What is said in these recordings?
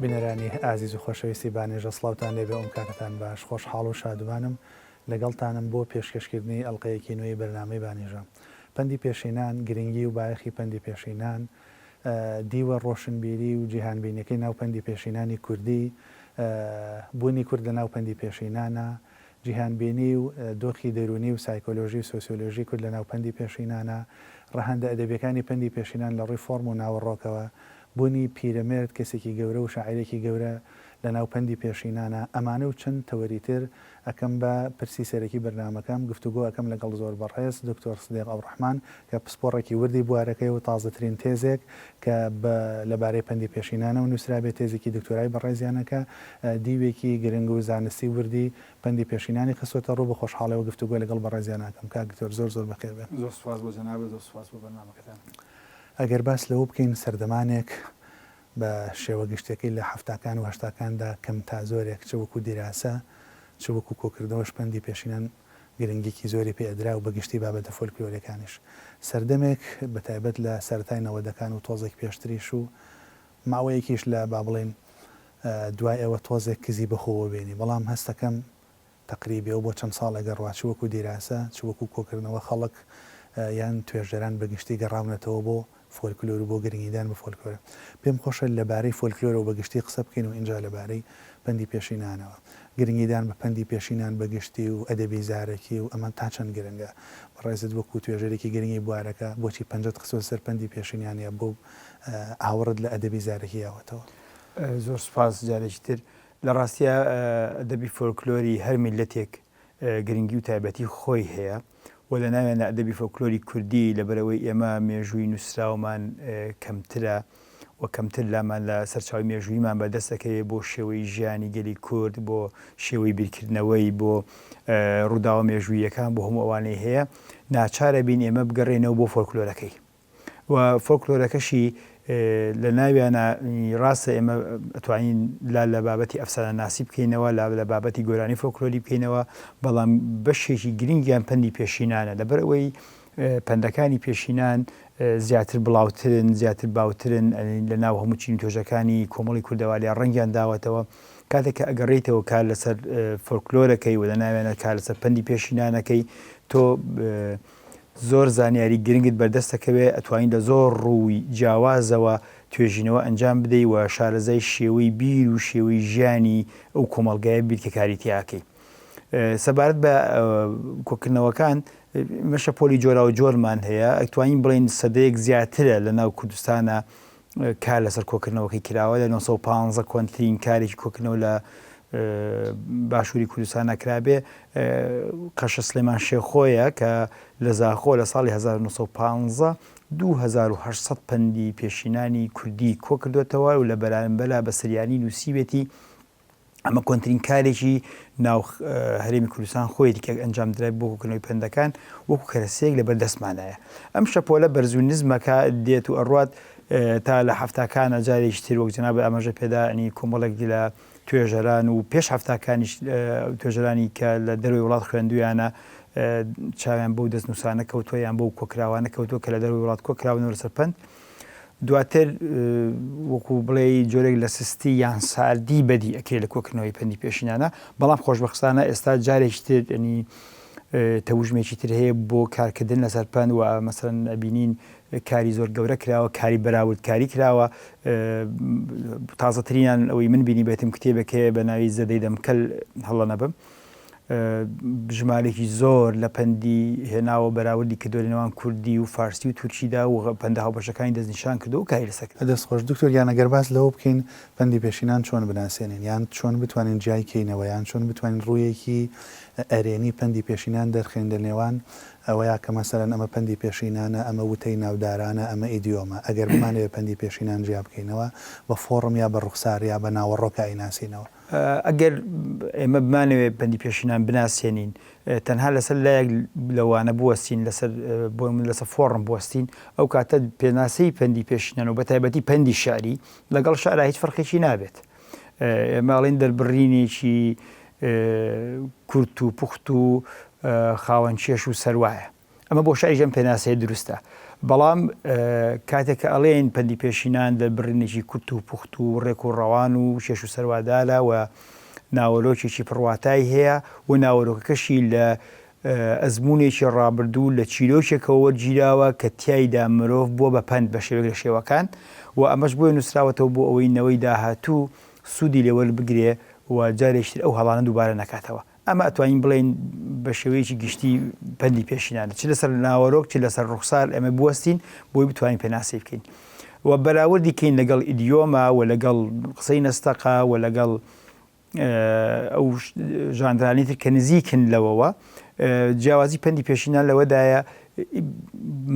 بینەرانی ئازیز و خۆشەویستی بانێژە سڵاوتان لێبێ ئەم کاتەتان باش خۆشحاڵ و شادومانم لەگەڵتانم بۆ پێشکەشکردنی ئەڵقەیەکی نوێی بەرنامەی بانێژە پەندی پێشینان گرنگی و بایەخی پەندی پێشینان دیوە ڕۆشنبیری و جیهانبینیەکەی ناو پەندی پێشینانی کوردی بوونی کورد لە ناو پەندی پێشینانە جیهانبینی و دۆخی دەروونی و سایکۆلۆژی و سۆسیۆلۆژی کورد لە ناو پەندی پێشینانە، ڕەهەندە ئەدەبیەکانی پەندی پێشینان لە ڕووی فۆرم و ناوەڕۆکەوە، بوونی پیرەمێرد کەسێکی گەورە و شاعیرێکی گەورە لە ناو پەندی پێشینانە، ئەمانە و چەند تەوەری تر ئەکەم بە پرسی سەرەکی بەرنامەکەم، گفتوگۆ ئەکەم لەگەڵ زۆر بەڕێز دکتۆر سدیق ئەوڕەحمان کە پسپۆڕێکی وردی بوارەکەیە و تازەترین تێزێک کە بە لە بارەی پەندی پێشینانەوە نووسرابێ تێزێکی دکتۆرای بەڕێزیانە کە دیوێکی گرنگ و زانستی وردی پەندی پێشینانی خستووەتە ڕوو، بە خۆشحاڵیەوە گفتوگۆ لەگەڵ بەڕێزیان ئەکەم. کاک دکتۆر زۆر زۆر بەخێر بێن. زۆر سوپاس بۆ جەنابت، زۆر سوپاس بۆ بەرنامەکەتان. ئەگەر باس لەوە بکەین سەردەمانێک بە شێوە گشتیەکەی لە حەفتاکان و هەشتاکاندا کەم تا زۆرێک چ وەکوو دیراسە چ وەکوو کۆکردنەوەش پەندی پێشینان گرنگیکی زۆری پێ ئەدرا و بە گشتی بابەتە فۆلکلۆریەکانیش سەردەمێک بە تایبەت لە سەرەتای نەوەدەکان و تۆزێک پێشتریش و ماوەیەکیش لە با بڵێین دوای ئەوە تۆزێک کزی بە خۆوە بینی بەڵام هەستەکەم تەقریبی ئەو بۆ چەند ساڵێک ئەڕوا چ وەکو دیراسە چ وەکو کۆکردنەوە خەڵک یان توێژەران بە گشتی گەڕاونەتەوە بۆ فۆلکلۆر و بۆ گرنگیدان بە فۆلکلۆر. پێم خۆشە لە بارەی فۆلکلۆرەوە بە گشتی قسە بکەین و ئینجا لە بارەی پەندی پێشینانەوە. گرنگیدان بە پەندی پێشینان بە گشتی و ئەدەبی زارەکی و ئەمە تا چەند گرنگە؟ بەڕێزت وەکو توێژەرێکی گرنگی بوارەکە بۆچی پەنجەت خستووە سەر پەندی پێشینان یا بۆ ئاوڕت لە ئەدەبی زارەکی یاوەتەوە؟ زۆر سوپاس جارێکی تر. لە ڕاستیا ئەدەبی فۆلکلۆری هەر میللەتێک گرنگی و تایبەتی خۆی هەیە و لە ناویاندا ئەدەبی فۆلکلۆری کوردی لەبەرئەوەی ئێمە مێژووی نووسراومان کەمترە و کەمتر لامان لە سەرچاوەی مێژووییمان بەدەست ئەکەوێ بۆ شێوەی ژیانی گەلی کورد بۆ شێوەی بیرکردنەوەی بۆ ڕووداوە مێژووییەکان بۆ هەموو ئەوانەی هەیە ناچارە بین ئێمە بگەڕێینەوە بۆ فۆلکلۆرەکەی. و فۆلکلۆرەکەشی لە ناویانە ڕاستە ئێمە ئەتوانین لا لە بابەتی ئەفسانەناسی بکەینەوە لا لە بابەتی گۆرانی فۆلکلۆری بکەینەوە بەڵام بەشێکی گرنگیان پەندی پێشینانە لەبەر ئەوەی پەندەکانی پێشینان زیاتر بڵاوترن زیاتر باوترن لە ناو هەموو چین توێژەکانی کۆمەڵی کوردەواریا ڕەنگیان داوەتەوە کاتێک کە ئەگەڕێیتەوە کار لەسەر فۆلکلۆرەکەی و لە ناویانە کار لەسەر پەندی پێشینانەکەی تۆ زۆر زانیاری گرنگت بەردەست دەکەوێت، ئەتوانی لە زۆر ڕووی جیاوازەوە توێژینەوە ئەنجام بدەی و شارەزای شێوەی بیر و شێوەی ژیانی ئەو کۆمەڵگایە بیت کە کاری تیا ئەکەی. سەبارەت بە کۆکردنەوەکان، ئێمە شەپۆلی جۆراوجۆرمان هەیە، ئەتوانین بڵێین سەدەیەک زیاترە لەناو کوردستانا کار لەسەر کۆکردنەوەکەی کراوە، لە 915 کۆنترین کارێکی کۆکردنەوە لە باشووری کوردستانە کرابێ قەشە سلێمان شێخۆیە کە لە زاخۆ لە ساڵی 1915 2800 پەندی پێشینانی کوردی کۆکردوێتەوە و لە بەرامبەرا بە سریانی نووسیوێتی ئەمە کۆنترین کارێکی ناو هەرێمی کوردستان خۆیەتی کە ئەنجام درای بۆ کۆکردنەوەی پەندەکان وەکو کەرەسەیەک لەبەر دەستمانایە. ئەم شەپۆلە بەرز و نزمەکە دێت و ئەڕوات تا لە حەفتاکانە جارێکی تر وەک جەنابت ئاماژە پێدا ئەنی کۆمەڵێک لە توێژەران و پێش حەفتاکانیش توێژەرانی کە لە دەرەوەی وڵات خوێندویانە چاویان بەو دەستنووسانە کەوتووە یان بەو کۆکراوانە کەوتووە کە لە دەرەوەی وڵات کۆکراونەوە لەسەر پەند دواتر وەکو بڵێی جۆرێک لە سستی یان ساردی بەدی ئەکرێت لە کۆکردنەوەی پەندی پێشینانە، بەڵام خۆشبەختانە ئێستا جارێکی تر یەنی تەوژمێکی تر هەیە بۆ کارکردن لەسەر پەند و مەسەلەن ئەبینین کاری زۆر گەورە کراوە، کاری بەراوردکاری کراوە، تازەترینیان ئەوەی من بینیبێتم کتێبێک هەیە بە ناوی زەدەی دەمکەل هەڵە نەبم ژمارەیەکی زۆر لە پەندی هێناوە بەراوردی کردووە لە نێوان کوردی و فارسی و تورکیدا و پەندە هاوبەشەکانی دەستنیشان کردووە و کاری لەسەر کردووە. دەست خۆش دکتۆر گیان ئەگەر باس لەوە بکەین پەندی پێشینان چۆن بناسێنین یان چۆن بتوانین جیای کەینەوە یان چۆن بتوانین ڕوویەکی ئەرێنی پەندی پێشینان دەرخەین لە نێوان ئەوەیا کە مەسەلەن ئەمە پەندی پێشینانە ئەمە وتەی ناودارانە ئەمە ئیدیۆمە ئەگەر بمانەوێ پەندی پێشینان جیا بکەینەوە بە فۆڕم یا بە ڕوخسار یا بە ناوەڕۆکا ئەیناسینەوە. ئەگەر ئێمە بمانەوێت پەندی پێشینان بناسێنین تەنها لەسەر لایەک لەوانە بوەستین لەسەر بۆ من لەسەر فۆڕم بوەستین ئەو کاتە پێناسەی پەندی پێشینان و بەتایبەتی پەندی شعری لەگەڵ شعرا هیچ فەرقێکی نابێت ئێمە ئەڵێن دەربڕینێکی کورت و پوخت و خاوەن چێش و سەروایە. ئەمە بۆ شعریش ئەم پێناسەیە دروستە. بەڵام کاتێک کە ئەڵێین پەندی پێشینان دەربڕینێکی کورت و پوخت و ڕێک و ڕەوان و کێش و سەروادارە و ناوەرۆکێکی پڕواتای هەیە و ناوەرۆکەکەشی لە ئەزموونێکی ڕابردوو لە چیرۆکێکەوە وەرگیراوە کە تیایدا مرۆڤ بووە بە پەند بە شێوەیەک لە شێوەکان و ئەمەش بۆیە نووسراوەتەوە بۆ ئەوەی نەوەی داهاتوو سوودی لێ وەربگرێ و جارێکی تر ئەو هەڵانە دووبارە نەکاتەوە. ئەمە ئەتوانین بڵێین بە شێوەیەکی گشتی پەندی پێشینانە چ لەسەر ناوەرۆک چ لەسەر ڕوخسار ئێمە بوەستین بۆی بتوانین پێناسەی بکەین و بەراوردی کەین لەگەڵ ئیدیۆما و لەگەڵ قسەی نەستەقا و لەگەڵ ئەو ژانرانی تر کە نزیکن لەوەوە جیاوازی پەندی پێشینان لەوەدایە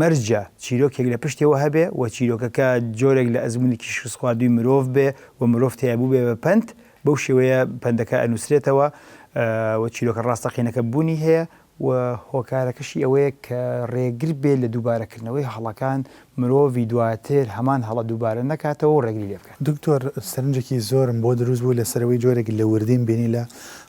مەرجە چیرۆکێک لە پشتەوە هەبێ و چیرۆکەکە جۆرێک لە ئەزمونێکی شکستخواردووی مرۆڤ بێ و مرۆڤ تیابوو بێ بە پەند بەو شێوەیە پەندەکە ئەنووسرێتەوە و چیرۆکە ڕاستەقینەکە بوونی هەیە و هۆکارەکەشی ئەوەیە کە ڕێگر بێت لە دووبارەکردنەوەی هەڵەکان، مرۆڤی دواتر هەمان هەڵە دووبارە نەکاتەوە و ڕێگری لێ بکات. دکتۆر سەرنجێکی زۆرم بۆ دروست بوو لەسەرەوەی جۆرێک لە وردیم بینی لە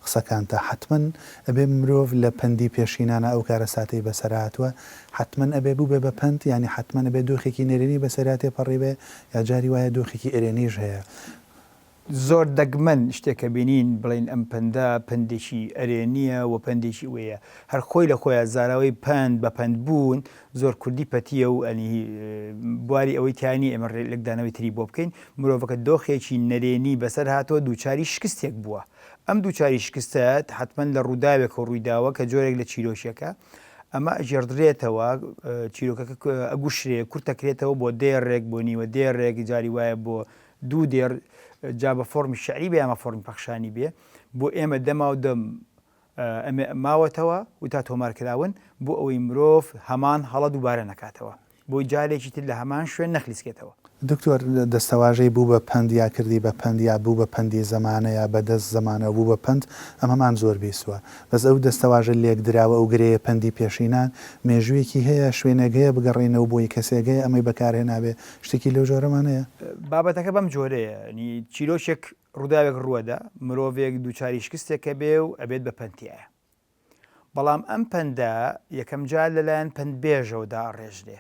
قسەکانتا حەتمەن ئەبێ مرۆڤ لە پەندی پێشینانا ئەو کارەساتەی بەسەرا هاتووە حەتمەن ئەبێ بووبێ بە پەند یانی حەتمەن ئەبێ دۆخێکی نەرێنی بەسەرا تێپەڕیبێ یا جاری وایە دۆخێکی ئەرێنیش هەیە زۆر دەگمەن شتێک کە بینین بڵێین ئەم پەندە پەندێکی ئەرێنییە و پەندێکی وەیە. هەر خۆی لە خۆیا زاراوەی پەند، بە پەند بوون زۆر کوردی پەتییە و یانی بواری ئەوەی تیا نییە ئێمە لێکدانەوەی تری بۆ بکەین. مرۆڤەکە دۆخێکی نەرێنی بەسەر هاتووە، دووچاری شکستێک بووە. ئەم دووچاری شکستە حەتمەن لە ڕووداوێکەوە ڕووی داوە کە جۆرێک لە چیرۆکێکە. ئەمە ئەگێڕدرێتەوە، چیرۆکەکە ئەگوشرێ، کورتەکرێتەوە بۆ دێڕێک، بۆ نیوە دێڕێک، جاری وایە بۆ دوو دێڕ جا بە فۆڕمی شیعری بێ یان بە فۆڕمی پەخشانی بێ بۆ ئێمە دەماو دەم ئەمێ ماوەتەوە و تا تۆمار کراون بۆ ئەوەی مرۆڤ هەمان هەڵە دووبارە نەکاتەوە بۆی جارێکی تر لە هەمان شوێن نەخلیسکێتەوە. دکتۆر دەستەواژەی بوو بە پەند یا کردی بە پەند یا بوو بە پەندی زەمانە یا بە دەست زەمانەوە بوو بە پەند ئەمەمان زۆر بیستووە بەس ئەو دەستەواژە لێکدراوە ئەو گرێیە پەندی پێشینان مێژوویەکی هەیە شوێنێک هەیە بگەڕێینەوە بۆی کەسێک هەیە ئەمەی بەکارهێنابێ شتێکی لەو جۆرەمان هەیە؟ بابەتەکە بەم جۆرەیە، یانی چیرۆکێک ڕووداوێک ڕووەدا، مرۆڤێک دووچاری شکستێک ئەبێ و ئەبێت بە پەند تیایا. بەڵام ئەم پەندە یەکەم جار لەلایەن پەندبێژەوە دائەڕێژرێ.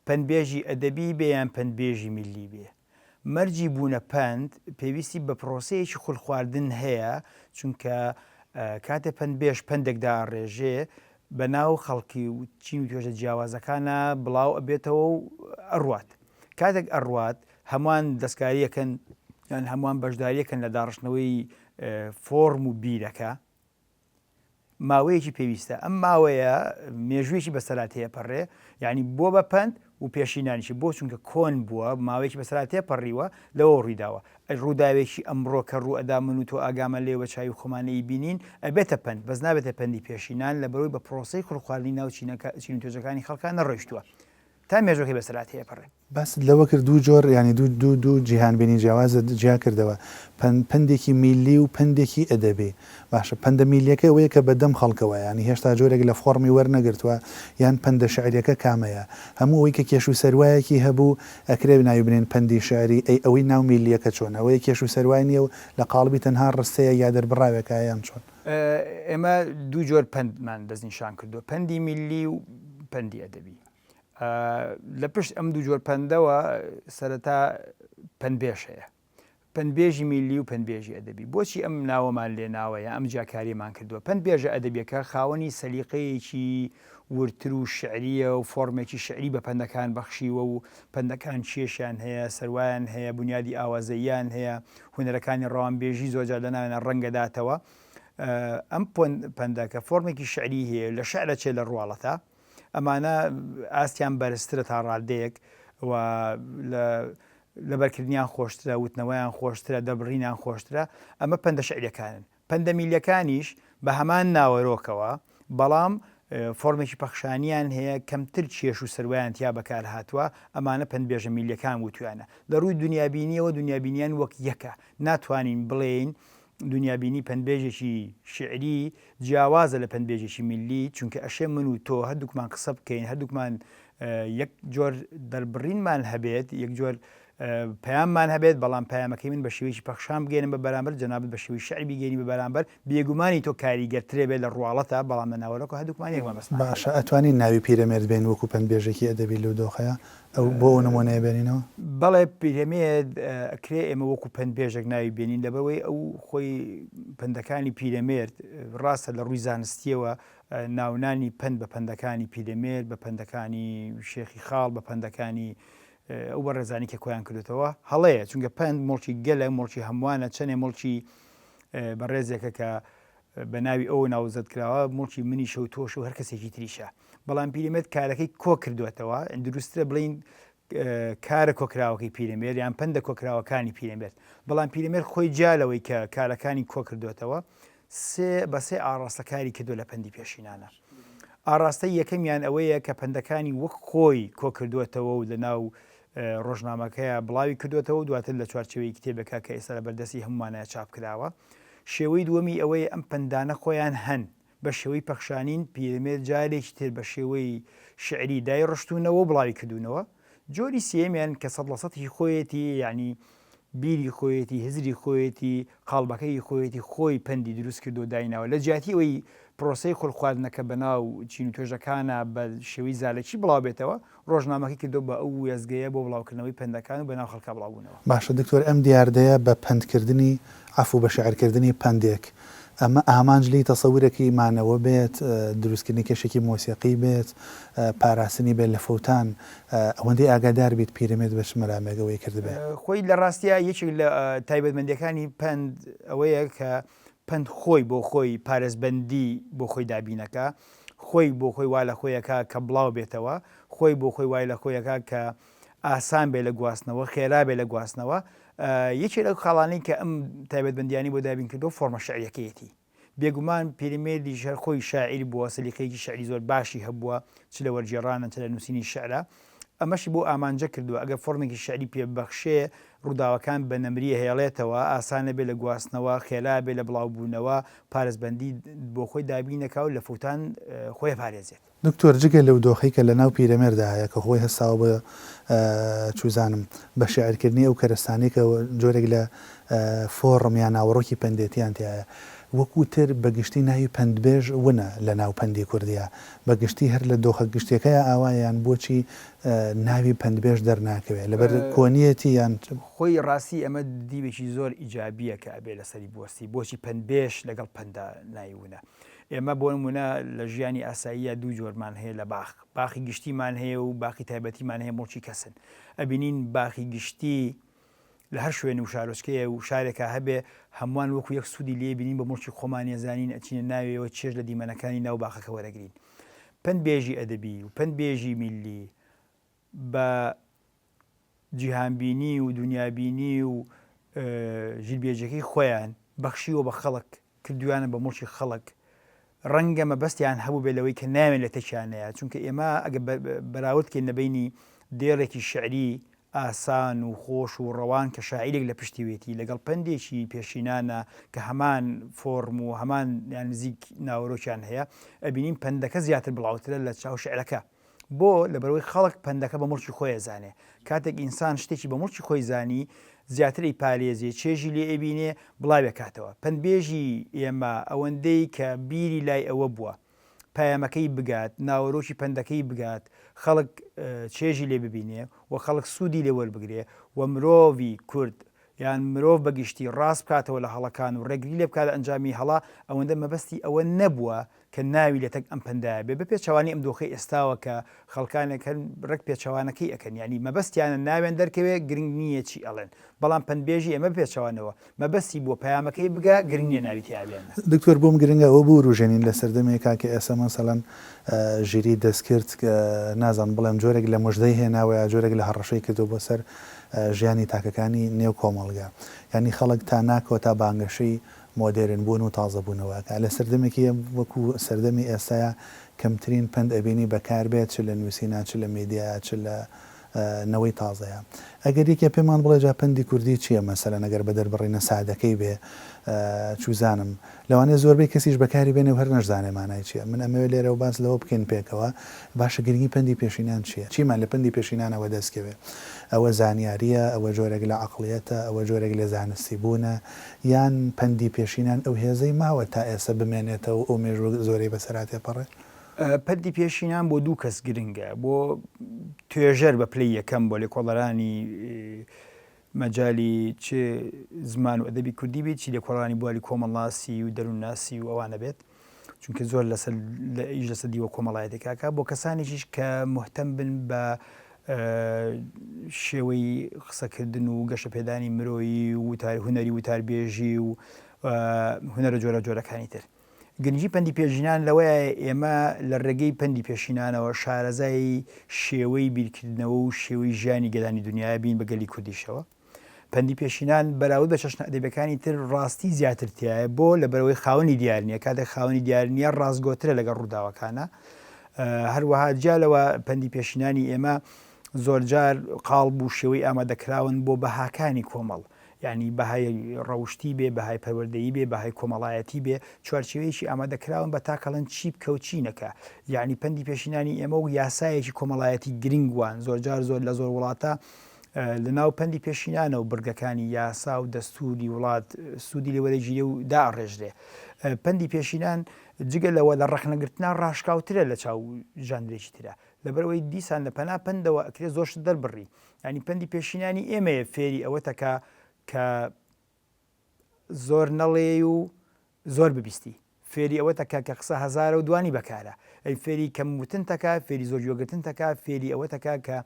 پەندبێژی ئەدەبی بێ یان پەندبێژی میللی بێ. مەرجی بوونە پەند پێویستی بە پرۆسەیەکی خولخواردن هەیە، چونکە کاتێ پەندبێژ پەندێک دائەڕێژێ بە ناو خەڵکی و چین و توێژە جیاوازەکانا بڵاو ئەبێتەوە و ئەڕوات. کاتێک ئەڕوات هەمووان دەستکارییەکەن یان هەمووان بەشدارییەکەن لە داڕشتنەوەی فۆرم و بیرەکە، ماوەیەکی پێویستە ئەم ماوەیە مێژوویەکی بەسەرا تێپەڕێ یعنی بۆ بە پەند و پێشینانیشی بۆ چونکە کۆن بووە ماوەیەکی بەسەرا تێپەڕیوە لەوە ڕوویداوە ڕووداوێکی ئەمڕۆ کە ڕوو ئەدا من و تۆ ئاگامان لێ بە چاوی خۆمان ئەیبینین ئەبێتە پەند بەس نابێتە پەندی پێشینان لەبەرەوەی بە پرۆسەی خولخواردنی ناو چینەکە چین و توێژەکانی خەڵکا نەڕۆیشتووە تا مێژوەکەی بەسەرا تێپەڕێ. باست لەوە کرد دوو جۆر یانی دوو دوو دوو جیهانبینی جیاوازت جیا کردەوە پەند پەندێکی میللی و پەندێکی ئەدەبی باشە پەندە میللیەکە ئەوەیە کە بە دەم خەڵکەوە یانی هێشتا جۆرێک لە فۆڕمی وەرنەگرتووە یان پەندە شعریەکە کامەیە هەموو ئەوەی کە کێش و سەروایەکی هەبوو ئەکرێ ناوی بنێین پەندی شعری ئەی ئەوەی ناو میللیەکە چۆن ئەوەیە کێش و سەروای نیە و لە قاڵبی تەنها ڕستەیەک یا دەربڕاوێکە یان چۆن؟ ئێمە دوو جۆر پەندمان دەستنیشان کردووە پەندی میللی و پەندی ئەدەبی. لە پشت ئەم دوو جۆر پەندەوە سەرەتا پەندبێژ هەیە. پەندبێژی میللی و پەندبێژی ئەدەبی. بۆچی ئەم ناوەمان لێ ناوە یا ئەم جیاکارییەمان کردووە؟ پەندبێژە ئەدەبییەکە خاوەنی سەلیقەیەکی وردتر و شیعرییە و فۆڕمێکی شیعری بە پەندەکان بەخشیوە و پەندەکان کێشیان هەیە، سەروایان هەیە، بونیادی ئاوازەییان هەیە، هونەرەکانی ڕەوانبێژی زۆرجار لە ناویانا ڕەنگ ئەداتەوە. ئەم پەندە کە فۆرمێکی شیعریی هەیە و لە شیعر ئەچێ لە ڕواڵەتا، ئەمانە ئاستیان بەرزترە تا ڕادەیەک و لە لەبەرکردنیان خۆشترە، وتنەوەیان خۆشترە، دەربڕینیان خۆشترە، ئەمە پەندە شیعریەکانن. پەندە میللیەکانیش بە هەمان ناوەرۆکەوە، بەڵام فۆرمێکی پەخشانیان هەیە، کەمتر کێش و سەروایان تیا بەکار هاتووە، ئەمانە پەندبێژە میللیەکان وتویانە. لە ڕووی دونیابینیەوە دونیابینیان وەک یەکە، ناتوانین بڵێین دونیابینی پەندبێژێکی شیعری جیاوازە لە پەندبێژێکی میللی، چونکە ئەشێ من و تۆ هەردووکمان قسە بکەین، هەردووکمان. یەک جۆر دەربڕینمان هەبێت، یەک جۆر پەیاممان هەبێت، بەڵام پەیامەکەی من بە شێوەیەکی پەخشان بگەیەنم بە بەرامبەر، جەنابت بە شێوەی شیعر بیگەیەنی بە بەرامبەر، بێگومانی تۆ کاریگەرترە بێت لە ڕواڵەتا، بەڵام لە ناوەرۆکەوە هەردووکمان یەک مەبەستمان هەبێت. باشە ئەتوانین ناوی پیرەمێرد بێین وەکو پەندبێژێکی ئەدەبی لەو دۆخەیا؟ ئەو بۆ ئەو نموونەیە بێنینەوە؟ بەڵێ پیرەمێرد ئەکرێ ئێمە وەکو پەندبێژێک ناوی بێنین، لەبەرئەوەی ئەو خۆی پەندەکانی پیرەمێرد ڕاستە لە ڕووی زانستییەوە ناونانی پەند بە پەندەکانی پیرەمێرد، بە پەندەکانی شێخی خاڵ، بە پەندەکانی ئەو بەڕێزانی کە کۆیان کردوێتەوە هەڵەیە، چونکە پەند موڵکی گەلە، موڵکی هەمووانە، چەنێ موڵکی بەڕێزێکە کە بە ناوی ئەوە ناوزەد کراوە، موڵکی منیشە و تۆش و هەر کەسێکی تریشە. بەڵام پیرەمێرد کارەکەی کۆ کردوێتەوە، دروستترە بڵێین کارە کۆکراوەکەی پیرەمێرد یان پەندە کۆکراوەکانی پیرەمێرد. بەڵام پیرەمێرد خۆی جیا لەوەی کە کارەکانی کۆ کردوێتەوە، سێ بە سێ ئاڕاستە کاری کردووە لە پەندی پێشینانە. ئاڕاستەی یەکەمیان ئەوەیە کە پەندەکانی وەک خۆی کۆ کردووەتەوە و لە ناو ڕۆژنامەکەیا بڵاوی کردووەتەوە و دواتر لە چوارچێوەی کتێبێکا کە ئێستا لە بەردەستی هەموومانایە چاپ کراوە. شێوەی دووەمی ئەوەیە ئەم پەندانە خۆیان هەن بە شێوەی پەخشانین، پیرەمێرد جارێکی تر بە شێوەی شیعری دایڕشتوونەوە و بڵاوی کردوونەوە. جۆری سێیەمیان کە سەد لە سەد هی خۆیەتی یەعنی بیری خۆیەتی، هزری خۆیەتی، قاڵبەکە هی خۆیەتی، خۆی پەندی دروست کردووە دایناوە. لە جیاتی ئەوەی پرۆسەی خولقواردنەکە بەناو چین و توێژەکانا بە شێوەی زارەکی بڵاو بێتەوە، ڕۆژنامەکەی کردووە بە ئەو وێستگەیە بۆ بڵاوکردنەوەی پەندەکان و بەناو خەڵکا بڵاوبوونەوە. باشە دکتۆر ئەم دیاردەیە بە پەندکردنی عەفو بە شیعرکردنی پەندێک ئەمە ئامانج لێی تەسەورێکی مانەوە بێت، دروستکردنی کەشێکی مۆسیقی بێت، پاراستنی بێت لە فەوتان، ئەوەندەی ئاگادار بیت پیرەمێرد بە چ مەرامێک ئەوەی کردبێ؟ خۆی لە ڕاستیا یەکێک لە تایبەتمەندیەکانی پەند ئەوەیە کە پەند خۆی بۆ خۆی پارێزبەندی بۆ خۆی دابینەکا، خۆی بۆ خۆی وا لە خۆی ئەکا کە بڵاو بێتەوە، خۆی بۆ خۆی وای لە خۆی ئەکا کە ئاسان بێ لە گواستنەوە، خێرا بێ لە گواستنەوە. یەکێ لەو خاڵانەی کە ئەم تایبەتمەندیانەی بۆ دابین کردووە فۆرمە شیعریەکەیەتی. بێگومان پیرەمێردیش هەر خۆی شاعیر بووە، سەلیقەیەکی شیعری زۆر باشی هەبووە، چ لە وەرگێڕانە چ لە نووسینی شیعرا. ئەمەشی بۆ ئامانجە کردووە، ئەگەر فۆرمێکی شیعری پێ ببەخشێ، ڕووداوەکان بە نەمری ئەهێڵێتەوە، ئاسان ئەبێ لە گواستنەوە، خێرا ئەبێ لە بڵاوبوونەوە، پارێزبەندی بۆ خۆی دابین ئەکا و لە فەوتان خۆی ئەپارێزێت. دکتۆر جگە لەو دۆخەی کە لەناو پیرەمێردا هەیە کە خۆی هەستاوە بە چوزانم بە شیعرکردنی ئەو کەرەستانەی کە جۆرێک لە فۆڕم یا ناوەڕۆکی پەندێتیان تیایە وەکو تر بە گشتی ناوی پەندبێژ ونە لە ناو پەندی کوردیا بە گشتی هەر لە دۆخە گشتیەکەیا ئاوایە یان بۆچی ناوی پەندبێژ دەرناکەوێ لەبەر کۆنیەتی یان خۆی ڕاستی ئەمە دیوێکی زۆر ئیجابیە کە ئەبێ لەسەری بوەستی بۆچی پەندبێژ لەگەڵ پەندا ناوی ونە ئێمە بۆ نموونە لە ژیانی ئاساییە دوو جۆرمان هەیە لە باخ، باخی گشتیمان هەیە و باخی تایبەتیمان هەیە موڵکی کەسن. ئەبینین باخی گشتی لە هەر شوێن و شارۆچکەیە و شارێکا هەبێ هەمووان وەکو یەک سوودی لێ بینین بە موڵکی خۆمانی ئەزانین ئەچینە ناوێوە چێژ لە دیمەنەکانی ناو باخەکە وەرەگرین. پەندبێژی ئەدەبی و پەندبێژی میللی بە جیهانبینی و دونیابینی و ژیربێژیەکەی خۆیان بەخشیوە بە خەڵک، کردویانە بە موڵکی خەڵک، ڕەنگە مەبەستیان هەبووبێ لەوەی کە ناوێن لە تەکیان نەیە، چونکە ئێمە ئەگەر بەراورد کەین لە بەینی دێڕێکی شیعری ئاسان و خۆش و ڕەوان کە شاعیرێک لە پشتیوێتی لەگەڵ پەندێکی پێشینانە کە هەمان فۆڕم و هەمان یان نزیک ناوەرۆکیان هەیە، ئەبینین پەندەکە زیاتر بڵاوترە لە چاو شیعرەکە. بۆ؟ لەبەرئەوەی خەڵک پەندەکە بە موڵکی خۆی ئەزانێ. کاتێک ئینسان شتێکی بە موڵکی خۆی زانی، زیاتر ئەیپارێزێ، چێژی لێ ئەبینێ، بڵاوی ئەکاتەوە. پەندبێژی ئێمە ئەوەندەی کە بیری لای ئەوە بووە پەیامەکەی بگات، ناوەرۆکی پەندەکەی بگات، خەڵک چێژی لێ ببینێ و خەڵک سوودی لێ وەربگرێ و مرۆڤی کورد یان مرۆڤ بە گشتی ڕاست بکاتەوە لە هەڵەکان و ڕێگری لێ بکات لە ئەنجامی هەڵە، ئەوەندە مەبەستی ئەوە نەبووە کە ناوی لەتەک ئەم پەندایە بێ، بە پێچەوانەی ئەم دۆخەی ئێستاوە کە خەڵکانێک هەن ڕێک پێچەوانەکەی ئەکەن، یانی مەبەستیانە ناویان دەرکەوێ گرنگ نییە چی ئەڵێن، بەڵام پەندبێژی ئێمە بەپێچەوانەوە مەبەستی بووە پەیامەکەی بگا گرنگ نییە ناوی تیا بێ یان نا. دکتۆر بۆم گرنگە ئەوە بوروژێنین لە سەردەمێکا کە ئێستا مەسەلەن ژیری دەستکرد نازانم بڵێم جۆرێک لە مژدەی هێناوە یا جۆرێک لە هەڕەشەی کردووە بۆ سەر ژیانی تاکەکانی نێو کۆمەڵگا یانی خەڵک تا ناکۆتا بانگەشەی مۆدێرن بوون و تازە بوونەوە ئەکا لە سەردەمێکی وەکو سەردەمی ئێستایا کەمترین پەند ئەبینی بەکار بێت چ لە نووسینا چ لە میدیایا چ لە. نەوەی تازەیە. ئەگەر یەکێ پێمان بڵێ جا پەندی کوردی چییە مەسەلەن ئەگەر بە دەربڕینە سادەکەی بێ چوزانم لەوانەیە زۆربەی کەسیش بەکاری بێنێ و هەر نەشزانێ مانای چییە من ئەمەوێ لێرەوە باس لەوە بکەین پێکەوە باشە گرنگی پەندی پێشینان چییە چیمان لە پەندی پێشینانەوە دەست کەوێ ئەوە زانیارییە ئەوە جۆرێک لە عەقڵیەتە ئەوە جۆرێک لە زانستی بوونە یان پەندی پێشینان ئەو هێزەی ماوە تا ئێستا بمێنێتەوە و ئەو مێژووە زۆرەی بەسەرا تێپەڕێ؟ پەندی پێشینان بۆ دوو کەس گرنگە، بۆ توێژەر بە پلەی یەکەم، بۆ لێکۆڵەرانی مەجالی چ زمان و ئەدەبی کوردی بێت، چ لێکۆڵەرانی بواری کۆمەڵناسی و دەروونناسی و ئەوانە بێت، چونکە زۆر لەسەر ئیش لەسەر دیوە کۆمەڵایەتیەکە بۆ کەسانێکیش کە مهتەم بن بە شێوەی قسەکردن و گەشەپێدانی مرۆیی و هونەری وتاربێژی و هونەرە جۆراوجۆرەکانی تر. گرنگی پەندی پێشینان لەوەیە ئێمە لە ڕێگەی پەندی پێشینانەوە شارەزای شێوەی بیرکردنەوە و شێوەی ژیانی گەلانی دنیاە بین بە گەلی کوردیشەوە. پەندی پێشینان بەراورد بە چەشنە ئەدەبیەکانی تر ڕاستی زیاتر تیایە بۆ لەبەرئەوەی خاوەنی دیار نییە کاتێک خاوەنی دیار نییە ڕاستگۆترە لەگەڵ ڕووداوەکانە هەروەها جیا لەوە پەندی پێشینانی ئێمە زۆرجار قاڵب و شێوەی ئامادەکراون بۆ بەهاکانی کۆمەڵ یعنی بەهای ڕەوشتی بێ بەهای پەروەردەیی بێ بەهای کۆمەڵایەتی بێ چوارچێوەیەکی ئامادەکراون بە تاکەڵەن چی بکە و چی نەکە یعنی پەندی پێشینانی ئێمە و یاسایەکی کۆمەڵایەتی گرنگ وان زۆرجار زۆر لە زۆر وڵاتە لەناو پەندی پێشینانە و بڕگەکانی یاسا و دەستووری وڵات سوودی لێ وەرەگیرێ و دائەڕێژرێ. پەندی پێشینان جگە لەوە لە ڕەخنەگرتنا ڕاشکاوترە لە چاو ژانرێکی ترا. لەبەرئەوەی دیسان لە پەنا پەندەوە ئەکرێ زۆر شت دەربڕی. یانی پەندی پێشینانی ئێمەیە فێری ئەوەتەکا کە زۆر نەڵێی و زۆر ببیستی. فێری ئەوەتەکا کە قسە هەزارە و دوانی بەکارە. ئەی فێری کەم وتنتەکا، فێری زۆر گوێگرتنتەکا، فێری ئەوەتەکا کە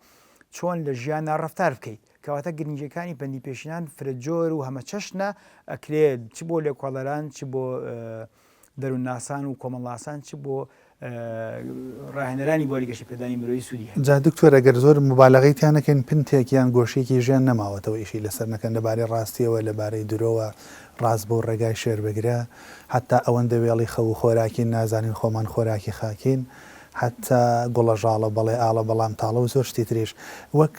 چۆن لە ژیانا ڕەفتار بکەیت. کەواتە گرنگییەکانی پەندی پێشینان فرەجۆر و هەمەچەشنە، ئەکرێ چ بۆ لێکۆڵەران، چ بۆ دەروونناسان و کۆمەڵناسان، چ بۆ ڕاهێنەرانی بواری گەشەپێدانی مرۆیی سوودی هەبێت. جا دکتۆر ئەگەر زۆر موبالەغەی تیا نەکەین پنتێک یان گۆشەیەکی ژیان نەماوەتەوە ئیشی لەسەر نەکەن لەبارەی ڕاستیەوە لەبارەی درۆوە ڕاست بۆ ڕێگای شێر بگرە حەتا ئەوەندە وێڵی خەو و خۆراکین نازانین خۆمان خۆراکی خاکین حەتا گوڵە ژاڵە بەڵێ ئاڵە بەڵام تاڵە و زۆر شتی تریش وەک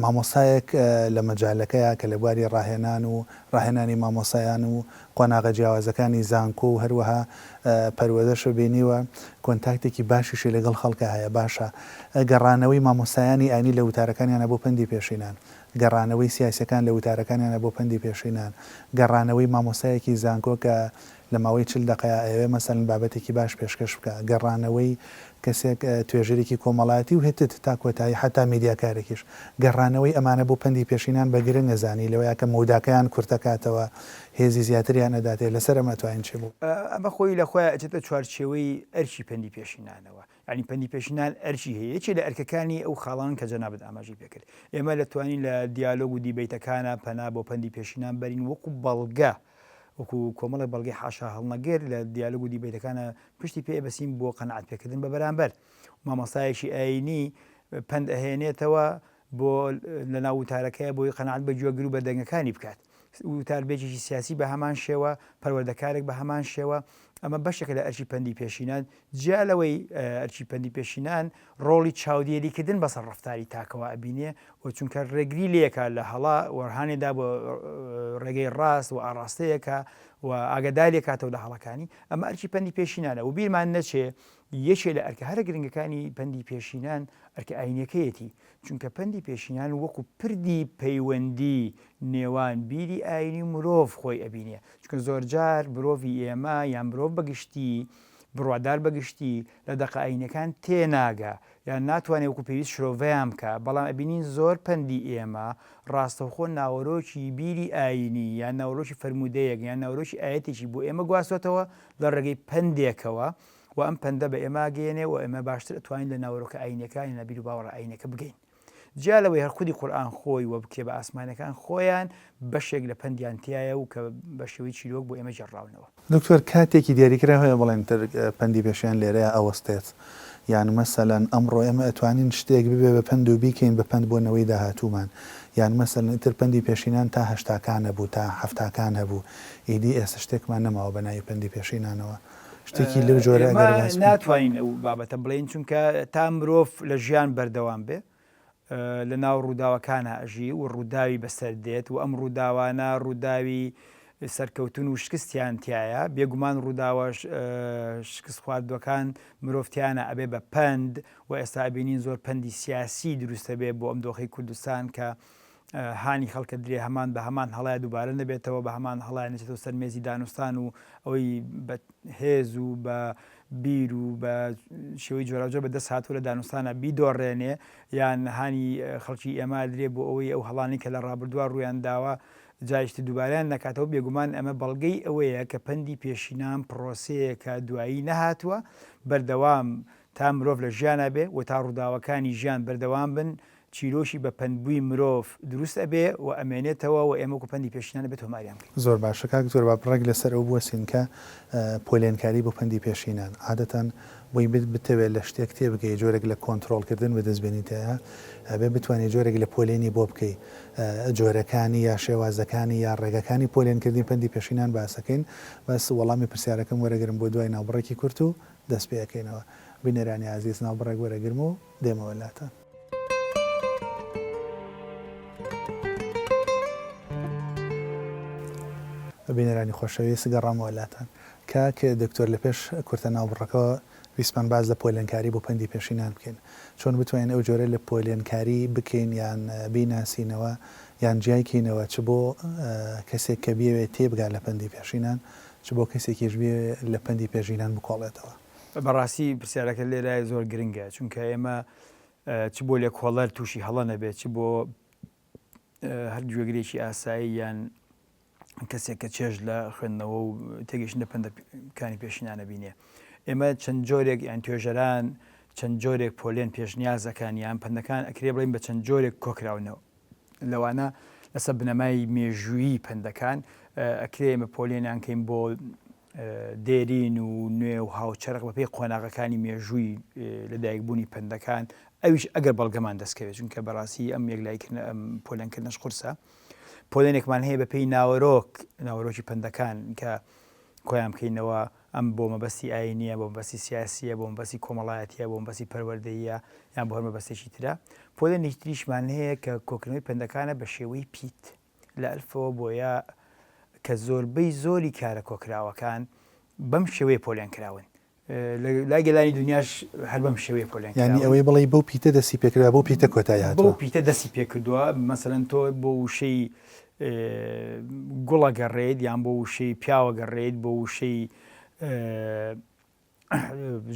مامۆستایەک لە مەجالەکەیا کە لە بواری ڕاهێنان و ڕاهێنانی مامۆستایان و قۆناغە جیاوازەکانی زانکۆ و هەروەها پەروەردەشە بینیوە کۆنتاکتێکی باشیشی لەگەڵ خەڵکا هەیە باشە گەڕانەوەی مامۆستایانی ئاینی لە وتارەکانیانە بۆ پەندی پێشینان گەڕانەوەی سیاسیەکان لە وتارەکانیانە بۆ پەندی پێشینان گەڕانەوەی مامۆستایەکی زانکۆ کە لە ماوەی 40 دەقەیا ئەیەوێ مەسەلەن بابەتێکی باش پێشکەش بکا گەڕانەوەی کەسێک توێژەرێکی کۆمەڵایەتی و هتد تا کۆتایی حەتا میدیاکارێکیش گەڕانەوەی ئەمانە بۆ پەندی پێشینان بە گرنگ ئەزانی لەوەیا کە مەوداکەیان کورتەکاتەوە هێزی زیاتریان ئەداتێ لەسەر ئەمە ئەتوانین چی بڵێین؟ ئەمە خۆی لە خۆیا ئەچێتە چوارچێوەی ئەرکی پەندی پێشینانەوە یانی پەندی پێشینان ئەرکی هەیە یەکێ لە ئەرکەکانی ئەو خاڵانەن کە جەنابت ئاماژەی پێکرد ئێمە لەتوانین لە دیالۆگ و دیبەیتەکانا پەنا بۆ پەندی پێشینان بەرین وەکو بەڵگە وەکو کۆمەڵێک بەڵگەی حاشا هەڵنەگر لە دیالۆگ و دیبەیتەکانە پشتی پێ ئەبەسین بۆ قەناعەت پێکردن بە بەرامبەر. مامۆستایەکی ئایینی پەند ئەهێنێتەوە بۆ لەناو وتارەکەی بۆی قەناعەت بە گوێگر و بەردەنگەکانی بکات. وتاربێژێکی سیاسی بە هەمان شێوە، پەروەردەکارێک بە هەمان شێوە. ئەمە بەشێکە لە ئەرکی پەندی پێشینان. جیا لەوەی ئەرکی پەندی پێشینان ڕۆڵی چاودێریکردن بەسەر ڕەفتاری تاکەوە ئەبینێ و چونکە ڕێگری لێکا لە هەڵە و هانێدا بۆ ڕێگەی ڕاست و ئاڕاستەیەکە و ئاگاداری کاتەوە لە هەڵەکانی ئەمە ئەرکی پەندی پێشینانە و بیرمان نەچێ یەکێ لە ئەرکە هەرە گرنگەکانی پەندی پێشینان ئەرکە ئاینەکەیەتی چونکە پەندی پێشینان وەکو پردی پەیوەندی نێوان بیری ئاینی و مرۆڤ خۆی ئەبینێ چونکە زۆرجار مرۆڤی ئێمە یان مرۆڤ بەگشتی بڕوادار بەگشتی لە دەقە ئایینیەکان تێناگا یان ناتوانێ وەکو پێویست شرۆڤەیان بکا، بەڵام ئەبینین زۆر پەندی ئێمە ڕاستەوخۆ ناوەرۆکی بیری ئایینی یان ناوەرۆکی فەرموودەیەک یان ناوەرۆکی ئایەتێکی بۆ ئێمە گواستۆتەوە لە ڕێگەی پەندێکەوە و ئەم پەندە بە ئێمە ئەگەیەنێ و ئێمە باشتر ئەتوانین لە ناوەرۆکە ئایینیەکان یان لە بیروباوەڕە ئایینیەکە بگەین. جیا لەوەی هەر خودی قورئان خۆی و کتێبە ئاسمانیەکان خۆیان بەشێک لە پەندیان تیایە و کە بە شێوەی چیرۆک بۆ ئێمە گێڕراونەوە. دکتۆر کاتێکی دیاریکراو هەیە بڵێن تر پەندی پێشیان لێرەیا ئەوەستێت یان مەسەلەن ئەمڕۆ ئێمە ئەتوانین شتێک ببێ بە پەند و بیکەین بە پەند بۆ نەوەی داهاتوومان یان مەسەلەن ئیتر پەندی پێشینان تا هەشتاکان هەبوو تا حەفتاکان هەبوو ئیدی ئێستا شتێکمان نەماوە بە ناوی پەندی پێشینانەوە شتێکی لەو جۆرە ئێمە ئەگەر باس بکەین. ناتوانین ئەو بابەتە بڵێین چونکە تا مرۆڤ لە ژیان بەردەوام بێ. لە ناو ڕووداوەکانا ئەژی و ڕووداوی بەسەر دێت و ئەم ڕووداوانە ڕووداوی سەرکەوتن و شکستیان تیایە، بێگومان ڕووداوە شکست خواردووەکان مرۆڤ تیانا ئەبێ بە پەند و ئێستا ئەبینین زۆر پەندی سیاسی دروست ئەبێ بۆ ئەم دۆخەی کوردستان کە هانی خەڵکە درێ هەمان بە هەمان هەڵەیا دووبارە نەبێتەوە بە هەمان هەڵەیا نەچێتەوە سەر مێزی دانوستان و ئەوەی بە هێز و بە بیر و بە شێوەی جۆراوجۆر بە دەست هاتووە لە دانوستانە بیدۆڕێنێ یان هانی خەڵکی ئێمە درێ بۆ ئەوەی ئەو هەڵانەی کە لە ڕابردووە ڕوویان داوە جارێکی تر دووبارەیان نەکاتەوە، بێگومان ئەمە بەڵگەی ئەوەیە کە پەندی پێشینان پڕۆسەیەکە دوایی نەهاتووە، بەردەوام تا مرۆڤ لە ژیانا بێ و تا ڕووداوەکانی ژیان بەردەوام بن چیرۆکی بە پەندبووی مرۆڤ دروست ئەبێ و ئەمێنێتەوە و ئێمە وەکو پەندی پێشینان ئەبێ تۆماریان بکەین. زۆر باشە کاک دکتۆر با ڕێک لەسەر ئەو بوەستین کە پۆلێنکاری بۆ پەندی پێشینان عادەتەن بۆی بتەوێت لە شتێک تێبگەی جۆرێک لە کۆنترۆڵکردن بەدەست بێنی تێیا ئەبێ بتوانی جۆرێک لە پۆلێنی بۆ بکەی جۆرەکانی یا شێوازەکانی یا ڕێگەکانی پۆلێنکردنی پەندی پێشینان باسەکەین بەس وەڵامی پرسیارەکەم وەرەگرم بۆ دوای ناوبڕێکی کورت و دەست پێ ئەکەینەوە بینەرانی ئازیز ناوبڕێک وەرەگرم و دێمەوە لاتان. بینەرانی خۆشەویست گەڕامەوە لاتان. کاک دکتۆر لە پێش کورتە ناوبڕەکەوە ویستمان باس لە پۆلێنکاری بۆ پەندی پێشینان بکەین. چۆن بتوانین ئەو جۆرە لە پۆلێنکاری بکەین یان بیناسینەوە یان جیای کەینەوە چ بۆ کەسێک کە بیەوێت تێبگات لە پەندی پێشینان چ بۆ کەسێکیش بیەوێت لە پەندی پێشینان بکۆڵێتەوە. بەڕاستی پرسیارەکەت لێرە زۆر گرنگە چونکە ئێمە چ بۆ لێکۆڵەر تووشی هەڵە نەبێت چ بۆ هەر گوێگرێکی ئاسایی یان کەسێک کە چێژ لە خوێندنەوە و تێگەشتن لە پەندەکانی پێشینانە بینێ ئێمە چەند جۆرێک یان توێژەران چەند جۆرێک پۆلێن پێشنیازەکان یان پەندەکان ئەکرێ بڵین بە چەند جۆرێک کۆکراونەوە لەوانە لەسەر بنەمای مێژوویی پەندەکان ئەکرێ ئێمە پۆلێنیان کەین بۆ دێرین و نوێ و هاوچەرخ بەپێی قۆناغەکانی مێژووی لەدایکبوونی پەندەکان ئەویش ئەگەر بەڵگەمان دەستکەوێت چونکە بەڕاستی ئەم یەکلایکردنە ئەم پۆلێنکردنەش قورسە پۆلێنێکمان هەیە بەپێی ناوەرۆک ناوەرۆکی پەندەکان کە کۆیان بکەینەوە ئەم بۆ مەبەستی ئاینیە بۆ مەبەستی سیاسیە بۆ مەبەستی کۆمەڵایەتیە بۆ مەبەستی پەروەردەییە یان بۆ هەر مەبەستێکی ترە پۆلێنێکی تریشمان هەیە کە کۆکردنەوەی پەندەکانە بە شێوەی پیت لە ئەلفەوە بۆ یا کە زۆربەی زۆری کارە کۆکراوەکان بەم شێوەیە پۆلێن کراون لای گەلانی دنیاش هەر بەم شێوەیە پۆلێن کراون. یانی ئەوەی بڵێی بەو پیتە دەستی پێکردوە بەو پیتە کۆتایی هاتووە. بەو پیتە دەستی پێکردووە مەسەلەن تۆ بۆ وشەی گوڵ ئەگەڕێیت یان بۆ وشەی پیاو ئەگەڕێیت بۆ وشەی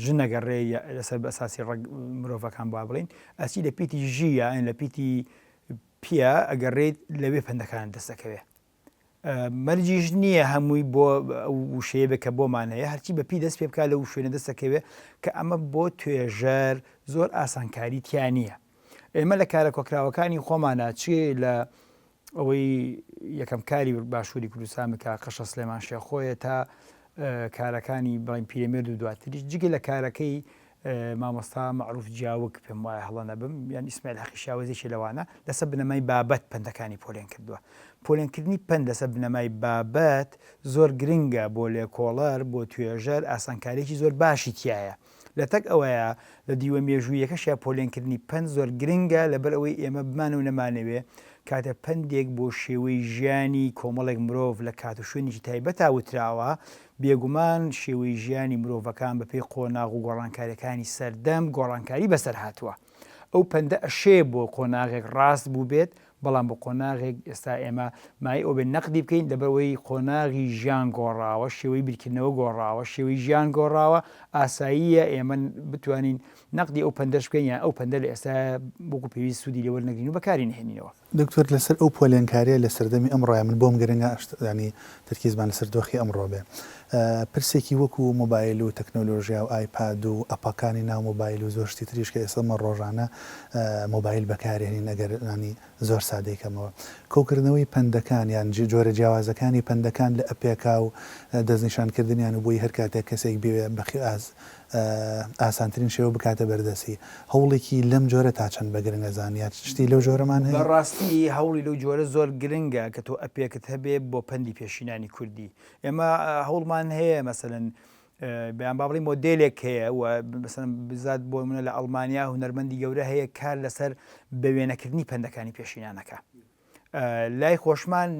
ژن ئەگەڕێی لەسەر ئەساسی ڕەگ مرۆڤەکان با بڵێین ئەچی لە پیتی ژی یان لە پیتی پیە ئەگەڕێیت لەوێ پەندەکانت دەست ئەکەوێ. مەرجیش نییە هەمووی بۆ ئەو وشەیە بێت کە بۆمان هەیە هەرچی بە پی دەست پێ بکات لەو شوێنە دەست دەکەوێت کە ئەمە بۆ توێژەر زۆر ئاسانکاری تیا نییە ئێمە لە کارە کۆکراوەکانی خۆمانە چ لە ئەوەی یەکەم کاری باشووری کوردستان بکە قەشە سلێمان شێخۆیە تا کارەکانی بڵین پیرەمێرد و دواتریش جگە لە کارەکەی مامۆستا مەعروف جیاوک پێم وایە هەڵە نەبم یان ئیسماعیل حەقی شاوەز یەکێ لەوانە لەسەر بنەمای بابەت پەندەکانی پۆلێن کردووە. پۆلێنکردنی پەند لەسەر بنەمای بابەت زۆر گرنگە بۆ لێکۆڵەر، بۆ توێژەر ئاسانکارییەکی زۆر باشی تیایە. لەتەک ئەوەیا لە دیوە مێژووییەکەشیا پۆلێنکردنی پەند زۆر گرنگە لەبەر ئەوەی ئێمە بمانەوێ و نەمانەوێ کاتێ پەندێک بۆ شێوەی ژیانی کۆمەڵێک مرۆڤ لە کات و شوێنێکی تایبەتا وتراوە بێگومان شێوەی ژیانی مرۆڤەکان بەپێی قۆناغ و گۆڕانکاریەکانی سەردەم گۆڕانکاری بەسەر هاتووە. ئەو پەندە ئەشێ بۆ قۆناغێک ڕاست بووبێت، بەڵام بۆ قۆناغێک ئێستا ئێمە مایەی ئەوە بێت نەقدی بکەین، لەبەرئەوەی قۆناغی ژیان گۆڕاوە، شێوەی بیرکردنەوە گۆڕاوە، شێوەی ژیان گۆڕاوە، ئاساییە ئێمە بتوانین نەقدی ئەو پەندەش بکەین یان ئەو پەندە لە ئێستایا وەکو پێویست سوودی لێ وەرنەگرین و بەکاری نەهێنینەوە. دکتۆر لەسەر ئەو پۆلێنکاریە لە سەردەمی ئەمڕۆیا من بۆم گرنگە یانی تەرکیزمان لەسەر دۆخی ئەمڕۆ بێ پرسێکی وەکو مۆبایل و تەکنۆلۆژیا و ئایپاد و ئەپەکانی ناو مۆبایل و زۆر شتی تریش کە ئێستا مە ڕۆژانە مۆبایل بەکارێنین ئەگەر ینی زۆر سادەی کەمەوە کۆکردنەوەی پەندەکان یان جۆرە جیاوازەکانی پەندەکان لە ئەپێکا و دەستنیشانکردنیان و بۆی هەر کاتێک کەسێک بێ بەخی ئاز ئاسانترین شێوە بکاتە بەردەستی. هەوڵێکی لەم جۆرە تا چەند بە گرنگ ئەزانی یا شتی لەو جۆرەمان هەیە؟ بە ڕاستی هەوڵی لەو جۆرە زۆر گرنگە کە تۆ ئەپێکت هەبێ بۆ پەندی پێشینانی کوردی. ئێمە هەوڵمان هەیە مەسەلەن. بیان با بڵێین مۆدێلێک هەیە و مەسەلەن بزات بۆ منە لە ئەڵمانیا هونەرمەندی گەورە هەیە کار لەسەر بە وێنەکردنی پەندەکانی پێشینانەکە لای خۆشمان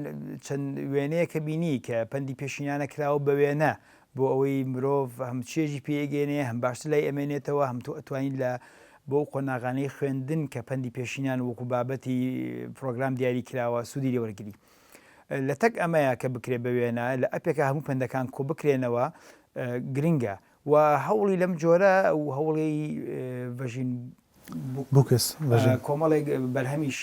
چەند وێنەیە کە بینی کە پەندی پێشینانە کراوە بە وێنە بۆ ئەوەی مرۆڤ هەم چێژی پێگەێنێ هەم باشتر لای ئەمێنێتەوە هەم تۆ ئەتوانین لە بۆ قۆناغانەی خوێندن کە پەندی پێشینان وەکو بابەتی پرۆگرام دیاری کراوە سوودی لێوەرگری. لە تەک ئەمەیا کە بکرێ بە وێنە لە ئەپێکا هەموو پەندەکان کۆ بکرێنەوە گرنگە و هەوڵی لەم جۆرە و هەوڵی ڤەژین بوکس کۆمەڵێک بەرهەمیش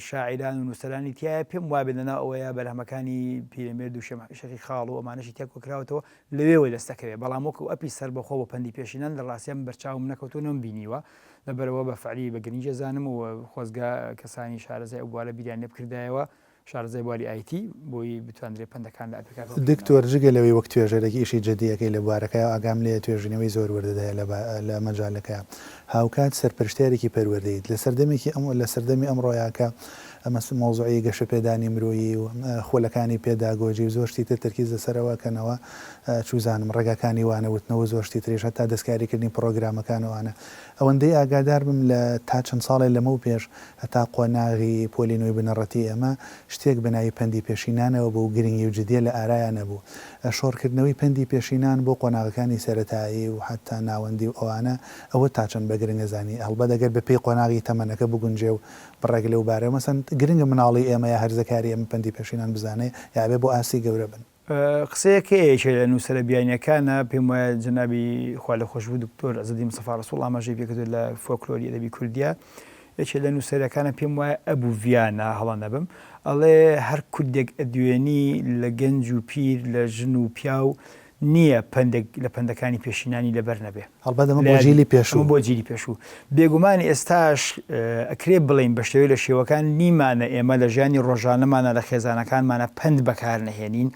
شاعیران و نووسەرانی تایە پێم وابێت لەناو ئەوەیە بەرهەمەکانی پیرەمێرد و شێخی خاڵ و ئەمانەشی تیا کۆکراوەتەوە لەوێوە دەست دەکەوێت بەڵام وەکو ئەپی سەربەخۆ بۆ پەندی پێشینان لە ڕاستیان بەرچاوم نەکەوتووە نەمبینیوە لەبەرئەوە بە فعلی بە گرنگی ئەزانم و خۆزگە کەسانی شارەزای ئەو بوارە بیریان لێ بکردایەوە، شارەزای بواری IT، بۆی بتواندرێ پەندەکان لە ئەپەکە کۆ بکرێنەوە. دکتۆر جگە لەوەی وەک توێژەرێک ئیشی جدی ئەکەی لە بوارەکەیا و ئاگام لێیە توێژینەوەی زۆر وردت هەیە لە لە مەجالەکەیا هاوکات سەرپەرشتیارێکی پەروەردەیت لە سەردەمێکی ئەم لە سەردەمی ئەمڕۆیا کە ئەمە مەوزوعی گەشەپێدانی مرۆیی و خولەکانی پێداگۆجی و زۆر شتی تر تەرکیز لەسەر ئەوە ئەکەنەوە چوزانم ڕێگاکانی وانە وتنەوە و زۆر شتی تریش هەتا دەستکاریکردنی پڕۆگرامەکان و ئەوانە ئەوەندەی ئاگادار بم لە تا چەند ساڵێ لەمەو پێش هەتا قۆناغی پۆلی نۆی بنەڕەتی ئێمە شتێک بە ناوی پەندی پێشینانەوە بوو و گرنگی و جدیە لە ئارایا نەبوو. شۆڕکردنەوەی پەندی پێشینان بۆ قۆناغەکانی سەرەتایی و حەتا ناوەندی و ئەوانە ئەوە تا چەند بە گرنگ ئەزانی؟ هەڵبەت ئەگەر بە پێی قۆناغی تەمەنەکە بگونجێ و بڕێک لەو بارەوە مەسەن گرنگە مناڵی ئێمە یا هەرزەکاری ئێمە پەندی پێشینان بزانێ یا ئەبێ بۆ ئاستی گەورە بن؟ قسەیەک هەیە یەکێ لە نووسەرە بیانیەکانە پێم وایە جەنابی خوالێخۆشبوو دکتۆر عزەدین مستەفا ڕەسوڵ ئاماژەی پێکردووە لە فۆکلۆری ئەدەبی کوردیە یەکێ لە نووسەرەکانە پێم وایە ئەبوو ڤیانە هەڵە نەبم ئەڵێ هەر کوردێک ئەدوێنی لە گەنج و پیر لە ژن و پیاو نییە پەندێک لە پەندەکانی پێشینانی لەبەر نەبێ. هەڵبەت ئەمە بۆ جیلی پێشوو. ئەمە بۆ جیلی پێشوو. بێگومان ئێستاش ئەکرێ بڵێین بە شێوەی لە شێوەکان نیمانە ئێمە لە ژیانی ڕۆژانەمانا لە خێزانەکانمانا پەند بەکار نەهێنین،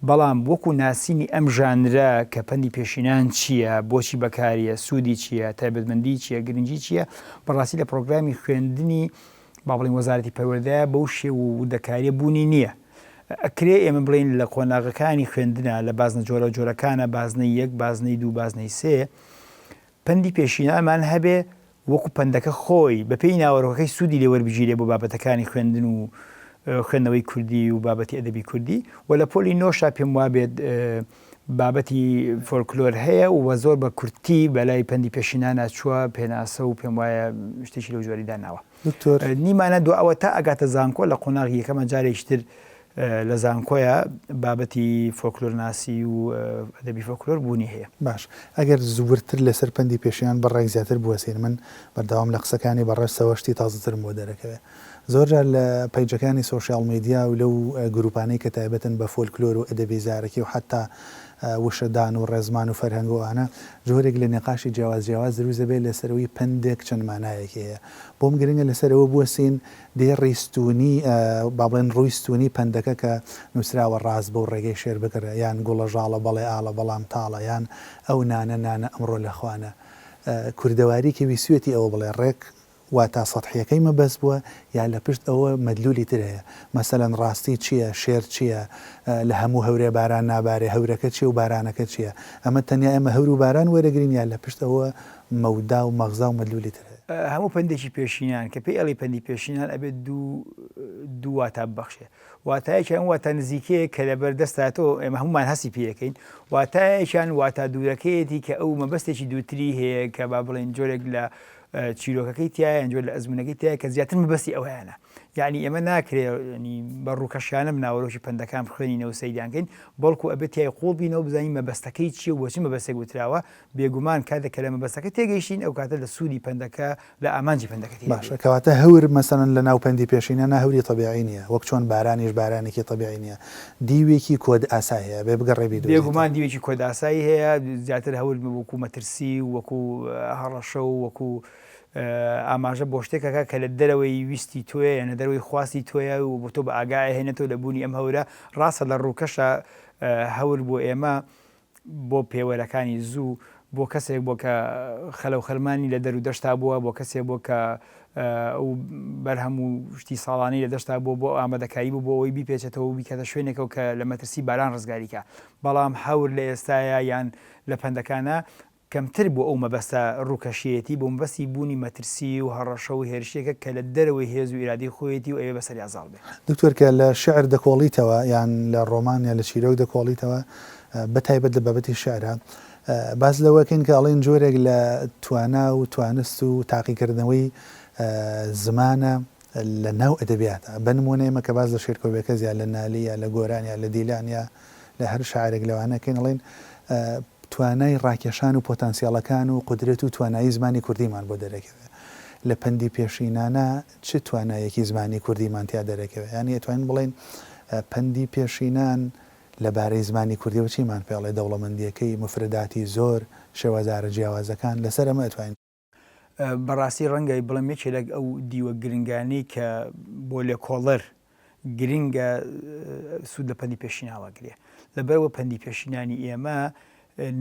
بەڵام وەکو ناسینی ئەم ژانرە کە پەندی پێشینان چییە، بۆچی بەکاریە، سوودی چییە، تایبەتمەندیی چییە، گرنگی چییە، بەڕاستی لە پڕۆگرامی خوێندنی با بڵێین وەزارەتی پەروەردەیە بەو شێوە و وردەکارییە بوونی نییە. ئەکرێ ئێمە بڵێین لە قۆناغەکانی خوێندنا لە بازنە جۆراوجۆرەکانا بازنەی یەک، بازنەی دوو، بازنەی سێ پەندی پێشینانمان هەبێ وەکو پەندەکە خۆی بە پێی ناوەرۆکەکەی سوودی لێ وەربگیرێ بۆ بابەتەکانی خوێندن و خوێندنەوەی کوردی و بابەتی ئەدەبی کوردی و لە پۆلی نۆشا پێم وابێت بابەتی فۆلکلۆر هەیە و زۆر بە کورتی بەلای پەندی پێشینانا چووە پێناسە و پێم وایە شتێکی لەو جۆری داناوە. دکتۆر. نیمانە دوا ئەوە تا ئەگاتە زانکۆ لە قۆناغی یەکەمە جارێکی تر لە زانکۆیە بابەتی فۆلکلۆرناسی و ئەدەبی فۆلکلۆر بوونی هەیە. باش ئەگەر وردتر لەسەر پەندی پێشینان بڕێک زیاتر بوەستین من بەردەوام لە قسەکانی بەڕێزتەوە شتی تازەترم بۆ دەرەکەوێ. زۆر جار لە پەیجەکانی سۆشیاڵ میدیا و لەو گروپانەی کە تایبەتن بە فۆلکلۆر و ئەدەبی زارەکی و حەتتا وشەدان و ڕێزمان و فەرهەنگ و ئەوانە جۆرێک لە نیقاشی جیاواز جیاواز دروست دەبێت لەسەر ئەوەی پەندێک چەند مانایەکی هەیە. بۆم گرنگە لەسەر ئەوە بوەستین دێڕی ستوونی با بڵێن ڕووی ستوونی پەندەکە کە نووسراوە ڕاست بە و ڕێگەی شێر بگرە یان گوڵە ژاڵە بەڵێ ئاڵە بەڵام تاڵە یان ئەو نانە نانە ئەمڕۆ لە خوانە کوردەواری کە ویستویەتی ئەوە بڵێ ڕێک واتا سەتحیەکەی مەبەست بووە یا لە پشت ئەوە مەدلولی تر هەیە؟ مەسەلەن ڕاستی چیە؟ شێر چیە؟ لە هەموو هەورێ باران نابارێ، هەورەکە چیە و بارانەکە چیە؟ ئەمە تەنیا ئێمە هەور و باران وەرەگرین یا لە پشت ئەوە مەودا و مەغزا و مەدلولی تر هەیە؟ هەموو پەندێکی پێشینان کە پێی ئەڵێی پەندی پێشینان ئەبێ دوو دوو واتا ببەخشێ. واتایەکیان واتا نزیکەیە کە لەبەر دەستە تۆ ئێمە هەموومان هەستی پێ ئەکەین، واتایەکیان واتا دوورەکەیەتی کە ئەو مەبەستێکی دوورتری هەیە کە با بڵێین جۆرێک لە چیرۆکەکەی تیایە یان جۆر لە ئەزموونەکەی تیایە کە زیاتر مەبەستی ئەویانە یعنی ئێمە ناکرێ بە ڕووکەشیانە ناوەرۆکی پەندەکان بخوێنینەوە سەیریان کەین بەڵکو ئەبێت تیای قوڵ بینەوە بزانین مەبەستەکەی چییە و بۆچی مەبەستێک وتراوە بێگومان کاتێک کە لە مەبەستەکە تێگەیشتین ئەو کاتە لە سوودی پەندەکە لە ئامانجی پەندەکە تێدەگەین. باشە کەواتە هەور مەسەلەن لە ناو پەندی پێشینانا هەوری تەبیعی نییە وەک چۆن بارانیش بارانێکی تەبیعی نییە دیوێکی کۆدئاسای هەیە ئەبێ بگەڕێ بیدۆزیتەوە. بێگومان دیوێکی کۆدئاسایی هەیە زیاتر هەور وەکو مەترسی و وەکو هەڕەشە و وەکو ئاماژە بۆ شتێک ئەکا کە لە دەرەوەی ویستی تۆیە یان لە دەرەوەی خواستی تۆیە و بۆ تۆ بە ئاگا ئەهێنێتەوە لە بوونی ئەم هەورە ڕاستە لە ڕووکەشا هەور بۆ ئێمە بۆ پێوەرەکانی زوو بۆ کەسێک بووە کە خەلە و خەرمانی لە دەر و دەشتا بووە، بۆ کەسێک بووە کە ئەو بەرهەم و شتی ساڵانەی لە دەشتا بووە بۆ ئامادەکاری بوو بۆ ئەوەی بیپێچێتەوە و بیکاتە شوێنێکەوە کە لە مەترسی باران ڕزگاری کا. بەڵام هەور لە ئێستایا یان لە پەندەکانا کەمتر بۆ ئەو مەبەستە ڕووکەشییەتی، بۆ مەبەستی بوونی مەترسی و هەڕەشە و هێرشێکە کە لە دەرەوەی هێز و ئیرادەی خۆیەتی و ئەیەوێ بەسەریا زاڵ بێ. دکتۆر کە لە شیعر دەکۆڵیتەوە یان لە ڕۆمان یان لە چیرۆک دەکۆڵیتەوە بە تایبەت لە بابەتی شیعرا باس لەوە کەین کە ئەڵێن جۆرێک لە توانا و توانست و تاقیکردنەوەی زمانە لە ناو ئەدەبیاتا بە نموونە ئێمە کە باس لە شێرکۆ بێکەس یا لە نالی یا لە گۆران یا لە دیلان یا لە هەر شاعرێک لەوانە کەین ئەڵێن توانای ڕاکێشان و پۆتانسیەڵەکان و قودرەت و توانایی زمانی کوردیمان بۆ دەرەکەوێ. لە پەندی پێشینانە چ توانایەکی زمانی کوردیمان تیا دەرەکەوێ؟ یانی ئەتوانین بڵێین پەندی پێشینان لە بارەی زمانی کوردیەوە چیمان پێ ئەڵێ؟ دەوڵەمەندیەکەی، موفرەداتی زۆر، شێوەزارە جیاوازەکان، لەسەر ئەمە ئەتوانین. بەڕاستی ڕەنگە بڵێم یەکێ لە ئەو دیوە گرنگانەی کە بۆ لێکۆڵەر گرنگە سوود لە پەندی پێشینان وەگرێ. لەبەرئەوە پەندی پێشینانی ئێمە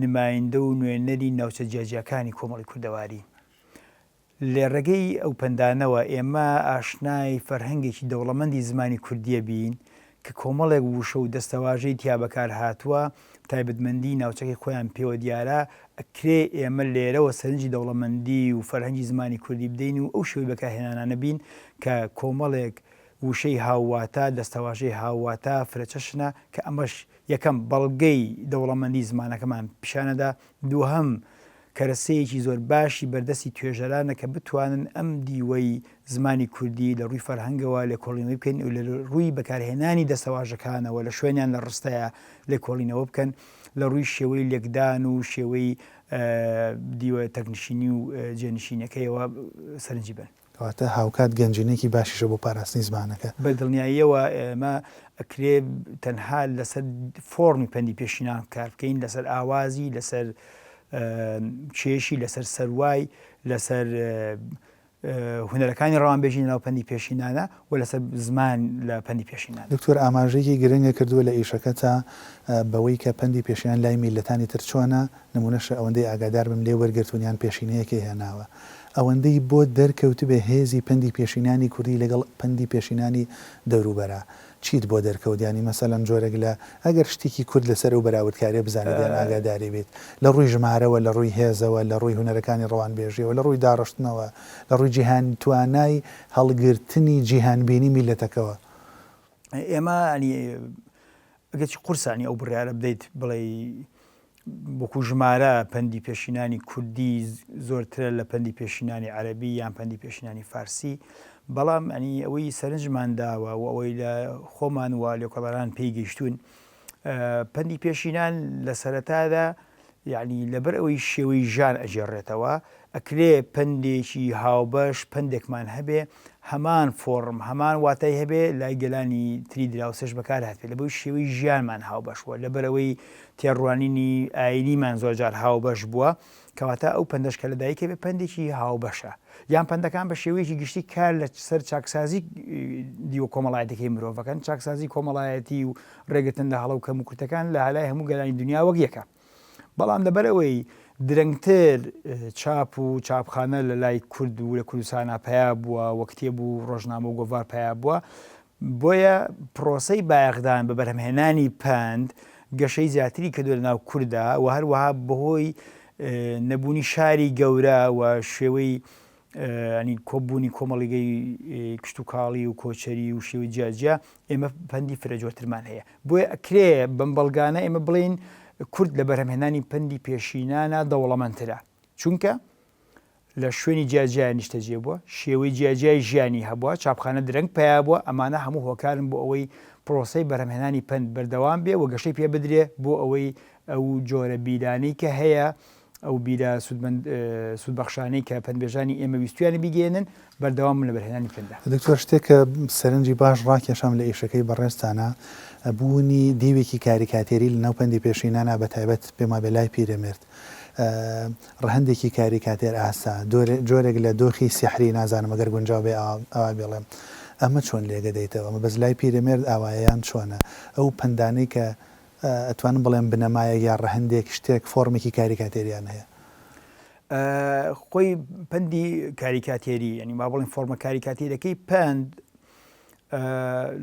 نمایندە و نوێنەری ناوچە جیاجیاکانی کۆمەڵی کوردەوارین. لە ڕێگەی ئەو پەندانەوە ئێمە ئاشنای فەرهەنگێکی دەوڵەمەندی زمانی کوردییە بین کە کۆمەڵێک وشە و دەستەواژەی تیا بەکار هاتووە تایبەتمەندیی ناوچەکەی خۆیان پێوە دیارە، ئەکرێ ئێمە لێرەوە سەرنجی دەوڵەمەندی و فەرهەنگی زمانی کوردی بدەین و ئەو شێوەی بەکارهێنانانە بین کە کۆمەڵێک وشەی هاوواتا، دەستەواژەی هاوواتا فرەچەشنە کە ئەمەش یەکەم بەڵگەی دەوڵەمەندی زمانەکەمان پیشانەدا، دووهەم کەرەسەیەکی زۆر باشی بەردەستی توێژەرانە کە بتوانن ئەم دیوەی زمانی کوردی لە ڕووی فەرهەنگەوە لێکۆڵینەوەی بکەن و لە ڕووی بەکارهێنانی دەستەواژەکانەوە لە شوێنیان لە ڕستەیا لێکۆڵینەوە بکەن لە ڕووی شێوەی لێکدان و شێوەی دیوە تەکنشینی و جێنشینەکەیەوە سەرنجی بەن. کەواتە هاوکات گەنجینەیەکی باشیشە بۆ پاراستنی زمانەکە. بە دڵنیاییەوە ئێمە ئەکرێ تەنها لەسەر فۆڕمی پەندی پێشینان کار بکەین، لەسەر ئاوازی، لەسەر کێشی، لەسەر سەروای، لەسەر هونەرەکانی ڕەوانبێژی لەناو پەندی پێشینانە و لەسەر زمان لە پەندی پێشینان. دکتۆر ئاماژەیەکی گرنگە کردووە لە ئیشەکەتا بەوەی کە پەندی پێشینان لای میللەتانی تر چۆنە، نمونەشە ئەوەندەی ئاگادار بم لێ وەرگرتوون یان پێشینەیەکەی هێناوە ئەوەندەی بۆت دەرکەوتبێ هێزی پەندی پێشینانی کوردی لەگەڵ پەندی پێشینانی دەوروبەرا چیت بۆ دەرکەوت یانی مەسەلەن جۆرێک لە ئەگەر شتێکی کورد لەسەر ئەو بەراوردکاریە بزانیت یان ئاگاداری بیت لە ڕووی ژمارەوە لە ڕووی هێزەوە لە ڕووی هونەرەکانی ڕەوانبێژیەوە لە ڕووی داڕشتنەوە لە ڕووی جیهان توانای هەڵگرتنی جیهانبینی میللەتەکەوە. ئێمە ینی ئەگەرچی قورسە ینی ئەو بڕیارە بدەیت بڵێی وەکو ژمارە پەندی پێشینانی کوردی زۆرترە لە پەندی پێشینانی عەرەبی یان پەندی پێشینانی فارسی بەڵام ئەنی ئەوەی سەرنجمان داوە و ئەوەی لە خۆمان و لێکۆڵەران پێی گەیشتوون پەندی پێشینان لە سەرەتادا یەعنی لەبەر ئەوەی شێوەی ژان ئەگێڕێتەوە، ئەکرێ پەندێکی هاوبەش پەندێکمان هەبێ هەمان فۆڕم هەمان واتای هەبێ لای گەلانی تری دراوسێش بەکار هاتبێ لەبەوی شێوەی ژیانمان هاوبەش بووە لەبەرئەوەی تێڕوانینی ئایینیمان زۆرجار هاوبەش بووە کەواتە ئەو پەندەش کە لەدایک هەبێ پەندێکی هاوبەشە یان پەندەکان بە شێوەیەکی گشتی کار لە سەر چاکسازی دیوە کۆمەڵایەتەکەی مرۆڤەکەن چاکسازی کۆمەڵایەتی و ڕێگرتن لە هەڵە و کەموکورتەکان لە لای هەموو گەلانی دنیا وەک یەکە. بەڵام لەبەر ئەوەی درەنگتر چاپ و چاپخانە لە لای کورد و لە کوردستانا پەیا بووە و کتێب و ڕۆژنامە و گۆڤار پەیا بووە، بۆیە پرۆسەی بایەخدان بە بەرهەمهێنانی پەند گەشەی زیاتری کردووە لەناو کوردا و هەروەها بەهۆی نەبوونی شاری گەورە و شێوەی ینی کۆبوونی کۆمەڵیگەی کشتوکاڵی و کۆچەری و شێوەی جیاجیا ئێمە پەندی فرە جۆرترمان هەیە بۆیە ئەکرێ بەم بەڵگانە ئێمە بڵێین کورد لە بەرهەمهێنانی پەندی پێشینانە دەوڵەمەندترە چونکە لە شوێنی جیاجیای نیشتەجێ بووە شێوەی جیاجیای ژیانی هەبووە چاپخانە درەنگ پیا بووە ئەمانە هەموو هۆکارن بۆ ئەوەی پرۆسەی بەرهەمهێنانی پەند بەردەوام بێ و گەشەی پێ بدرێ بۆ ئەوەی ئەو جۆرە بیرانەی کە هەیە ئەو بیرە سوودمەند سوودبەخشانەی کە پەندبێژانی ئێمە ویستویانە بیگەیەنن، بەردەوام بن لە بەرهێنانی پەنددا. دکتۆر شتێک کە سەرنجی باش ڕاکێشام لە ئیشەکەی بەڕێزتانا بوونی دیوێکی کاریکاتێری لە ناو پەندی پێشینانا بە تایبەت پێم وابێ لای پیرەمێرد ڕەهەندێکی کاریکاتێر ئاسا جۆرێک لە دۆخی سیحری نازانم ئەگەر گونجاو بێ ئاوا بێڵێم ئەمە چۆن لێگەدەیتەوە ئەمە بەس لای پیرەمێرد ئاوایە یان چۆنە ئەو پەندانەی کە ئەتوانم بڵێم بنەمایەک یا ڕەهەندێک شتێک فۆڕمێکی کاریکاتێریان هەیە. خۆی پەندی کاریکاتێری یعنی با بڵێن فۆرمە کاریکاتێرەکەی پەند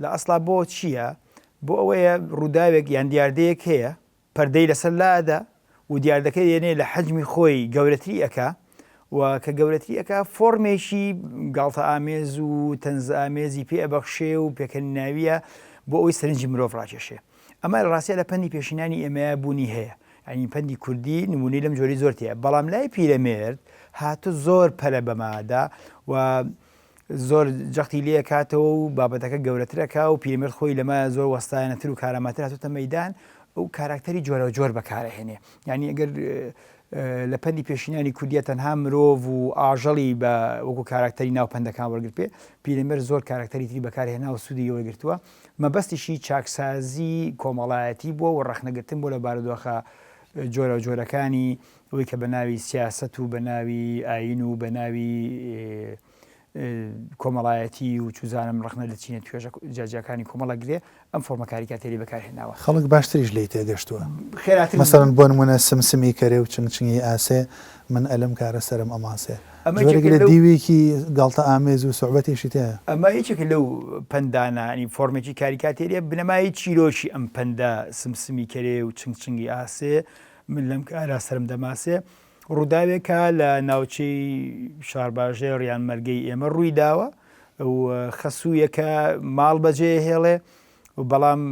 لە ئەسڵا بۆ چییە؟ بۆ ئەوەیە ڕووداوێک یان دیاردەیەک هەیە پەردەی لەسەر لادا و دیاردەکە دێنێ لە حەجمی خۆی گەورەتری ئەکا و کە گەورەتری ئەکا فۆرمێکی گاڵتە ئامێز و تەنزئامێزی پێ ئەبەخشێ و پێکەنیناویە بۆ ئەوەی سەرنجی مرۆڤ ڕاکێشێ. ئەمە لە ڕاستیا لە پەندی پێشینانی ئێمەیا بوونی هەیە. یانی پەندی کوردی نموونەی لەم جۆرەی زۆر تێیە. بەڵام لای پیرەمێرد هاتوو زۆر پەرە بەمە ئەدا و زۆر جەختی لێ ئەکاتەوە و بابەتەکە گەورەتر ئەکا و پیرەمێرد خۆی لەمە زۆر وەستایانەتر و کارامەتر هاتۆتە مەیدان و کاراکتەری جۆراوجۆر بەکارئەهێنێ. یانی ئەگەر لە پەندی پێشینانی کوردیە تەنها مرۆڤ و ئاژەڵی بە وەکو کاراکتەری ناو پەندەکان وەرگرتبێ، پیرەمێرد زۆر کاراکتەری تری بەکارهێناوە و سوودی لێ وەرگرتووە. مەبەستیشی چاکسازی کۆمەڵایەتی بووە و ڕەخنەگرتن بووە لە بارودۆخە جۆراوجۆرەکانی ئەوەی کە بە ناوی سیاسەت و بە ناوی ئایین و بە ناوی کۆمەڵایەتی و چوزانم ڕەخنە لە چینە توێژە جیاجیاکانی کۆمەڵ ئەگرێ، ئەم فۆرمە کاریکاتێری بەکار هێناوە. خەڵک باشتریش لێی تێگەشتووە. خێراتر. مەسەلەن بۆ نموونە سمسمی کەرێ و چنگ چنگی ئاسێ، من ئەلم کارە سەرم ئەماسێ. ئەمە جۆرێک یەکێکە لە لەو. دیوێکی گاڵتەئامێز و سوعبەتیشی تیایە. ئەمە یەکێکە لەو پەندانە، یانی فۆرمێکی کاریکاتێرییە، بنەمای چیرۆکی ئەم پەندە سمسمی کەرێ و چنگ چنگی ئاسێ، من لەم کارە سەرم دەماسێ، ڕووداوێکە لە ناوچەی شارباژێڕ یان مەرگەی ئێمە ڕووی داوە و خەسوویەکە ماڵ بەجێ هێڵێ بەڵام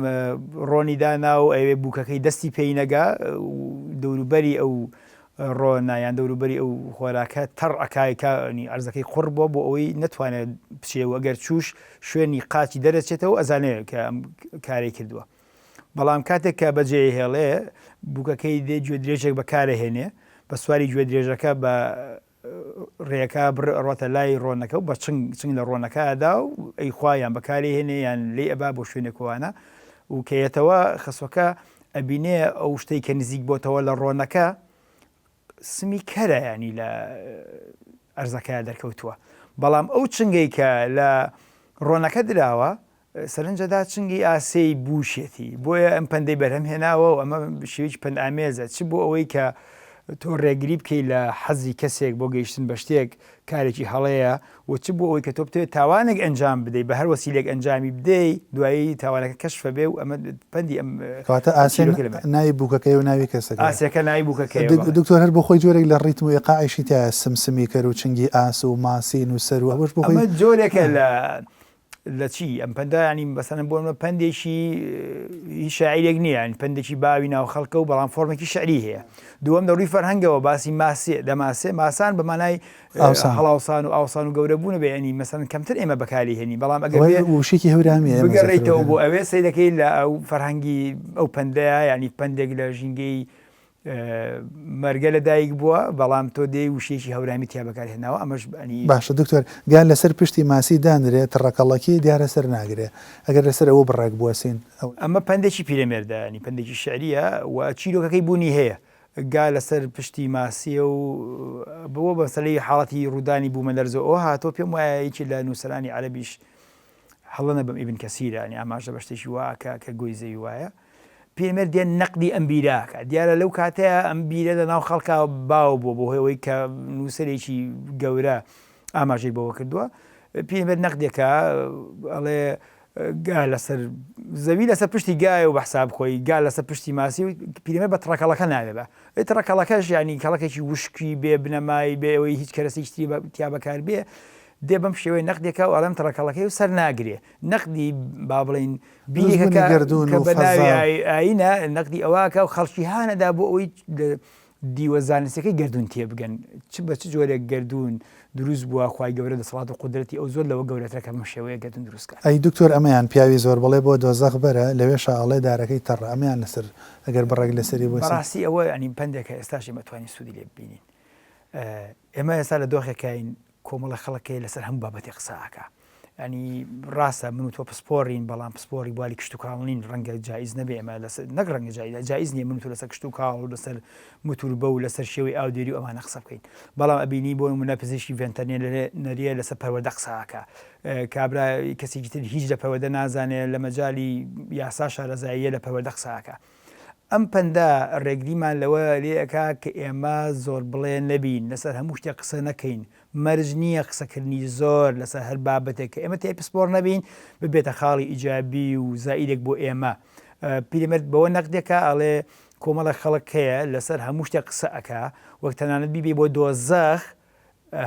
ڕۆنی دانا و ئەوێ بووکەکەی دەستی پێی نەگا دەوروبەری ئەو ڕۆنە یان دەوروبەری ئەو خۆراکە تەڕ ئەکایکانی ئەرزەکەی قوڕ بووە بۆ ئەوەی نەتوانێت بچێ و ئەگەر چوش شوێنی قاچی دەرەچێتەوە ئەزانێت کە ئەم کارەی کردووە. بەڵام کاتێک کە بەجێی هێڵێ بووکەکەی دێ گوێ درێژێک بەکارەهێنێ بە سواری گوێ درێژەکە بە ڕێەکە بڕ ڕۆتە لای ڕۆنەکە و بە چنگ چنگ لە ڕۆنەکە ئەدا و ئەی خوا یان بەکاری هێنێ یان لێی ئەبا بۆ شوێنێکوانە و کەیەتەوە خەسوەکە ئەبینێ ئەو شتەی کە نزیک بۆتەوە لە ڕۆنەکە سمی کەرە ینی لە ئەرزەکە دەرکەوتووە بەڵام ئەو چنگەی کە لە ڕۆنەکە دراوە سەرنجەدا چنگی ئاسێی بووشێتی، بۆیە ئەم پەندەی بەرهەم هێناوە و ئەمە شێوەیەکی پەندئامێزە، چ بۆ ئەوەی کە تۆ ڕێگری بکەی لە حەزی کەسێک بۆ گەیشتن بە شتێک کارێکی هەڵەیە و چ بۆ ئەوەی کە تۆ بتەوێت تاوانێک ئەنجام بدەی بە هەر وەسیلێک ئەنجامی بدەی دوایی تاوانەکە کەشف ئەبێ و ئەمە پەندی ئەم کەواتە ئاسێ چیرۆکە لەمە. ناوی بووکەکەیە و ناوی کەسەکەیە. ئاسێکە ناوی بووکەکەیە بەڵێ. دکتۆر هەر بۆ خۆی جۆرێک لە ڕیتم و ئیقاعیشی تیایە سمسمی کەر و چنگی ئاس و ماسی نووسەر و ئەوەش بۆ خۆی ئەمە جۆرێکە لە لە چی ئەم پەندە ینی بەسەن بۆ پەندێکی هیچ شاعیرێک نییە ینی پەندێکی باوی ناو خەڵکە و بەڵام فۆرمێکی شعری هەیە دووەم لە ڕووی فەرهەنگەوە باسی ماسێ دەماسێ ماسان بە مانای هەڵاوسان و ئاوسان و گەورە بوون بێ ینی مەسەن کەمتر ئێمە بەکاری هێنی بەڵام ئەگەر وشێکی هەورامی بگەڕێیتەوە بۆ ئەوێ سەیرەکەی لە ئەو فەرهەنگی ئەو پەندەیە ینی پەندێک لە ژینگەی مەرگە لە دایک بووە بەڵام تۆ دێی وشەیەکی هەورامی تیا بەکار هێناوە ئەمەش ئەنی. باشە دکتۆر گا لەسەر پشتی ماسی دانرێ تڕەکەڵەکی دیارە سەر ناگرێ ئەگەر لەسەر ئەوە بڕێک بوەسین ئەو. ئەمە پەندێکی پیرەمێردە یانی پەندێکی شعریە و چیرۆکەکەی بوونی هەیە گا لەسەر پشتی ماسیە و بۆ مەسەلەی حاڵەتی ڕوودانی بوومەلەرزە ئەوە هاتووە پێم وایە یەکێ لە نووسەرانی عەرەبیش هەڵە نەبم ئیبن کەسیرە یانی ئاماژە بە شتێکی وا ئەکا کە گۆی زەوی وایە پیرەمێرد دێن نەقدی ئەم بیرە ئەکا دیارە لەو کاتەیە ئەم بیرە لە ناو خەڵکا باو بووە بۆ هۆی ئەوەی کە نووسەرێکی گەورە ئاماژەی بەوە کردووە پیرەمێرد نەقدێکە ئەڵێ گا لەسەر زەوی لەسەر پشتی گایە و بە حساب خۆی گا لەسەر پشتی ماسی و پیرەمێرد بە تڕەکەڵەکە ناوێ بە تڕەکەڵەکەش یانی کەڵەکێکی وشکی بێ بنەمای بێ ئەوەی هیچ کەرەسێکی تری تیا بەکار بێ دێ بەم شێوەیە نەقدێکا و ئەڵێم تڕەکەڵەکەی و سەر ناگرێ نەقدی با بڵێین بیرێکە دروستبوونی گەردوون کە و بە ناوی فەزا. ئایینە نەقدی ئەوە ئەکا و خەڵکی هانەدا بۆ ئەوەی لە دیوە زانستیەکەی گەردوون تێبگەن چ بە چ جۆرێک گەردوون دروست بووە خوای گەورە دەسەڵات و قودرەتی ئەو زۆر لەوە گەورەترە کە بەم شێوەیە گەردوون دروست کات. ئەی دکتۆر ئەمەیان پیاوی زۆر بڵێ بۆ دۆزەخ بەرە لەوێشا ئەڵێ دارەکەی تەڕە ئەمەیان لەسەر ئەگەر بڕێک لەسەری بوەسین. بەڕاستی ئەوە یانی پەندێکە ئێستاش ئێمە توانین سوودی لێ ببینین ئێمە ئێستا لە دۆخێکاین کۆمەڵە خەڵک هەیە لەسەر هەموو بابەتێک قسە ئەکا ینی ڕاستە من و تۆ پسپۆڕین بەڵام پسپۆڕی بواری کشتتوکاڵ نین ڕەنگە جایز نەبێ ئێمە لەسەر نەک ڕەنگە جایزە جایز نییە من و تۆ لەسەر کشتتوکاڵ و لەسەر موتوربە و لەسەر شێوەی ئاودێری و ئەمانە قسە بکەین بەڵام ئەبینی بۆ نمونە پزیشکی ڤێنتەرنێنەریە لەسەر پەروەردە قسە ئەکا کابرا کەسێکی تر هیچ لە پەروەردە نازانێ لە مەجالی یاسا شارەزاییە لە پەروەردە قسە ئەکا. ئەم پەندە ڕێگریمان لەوە لێ ئەکا کە ئێمە زۆربڵێ نەبین، لەسەر هەموو شتێک قسە نەکەین، مەرج نییە قسەکردنی زۆر لەسەر هەر بابەتێک کە ئێمە تێی پسپۆڕ نەبین ببێتە خاڵی ئیجابی و زائیدێک بۆ ئێمە. پیرەمێرد بەوە نەقدێکا ئەڵێ کۆمەڵێک خەڵک هەیە لەسەر هەموو شتێک قسە ئەکا وەک تەنانەت بیبەی بۆ دۆزەخ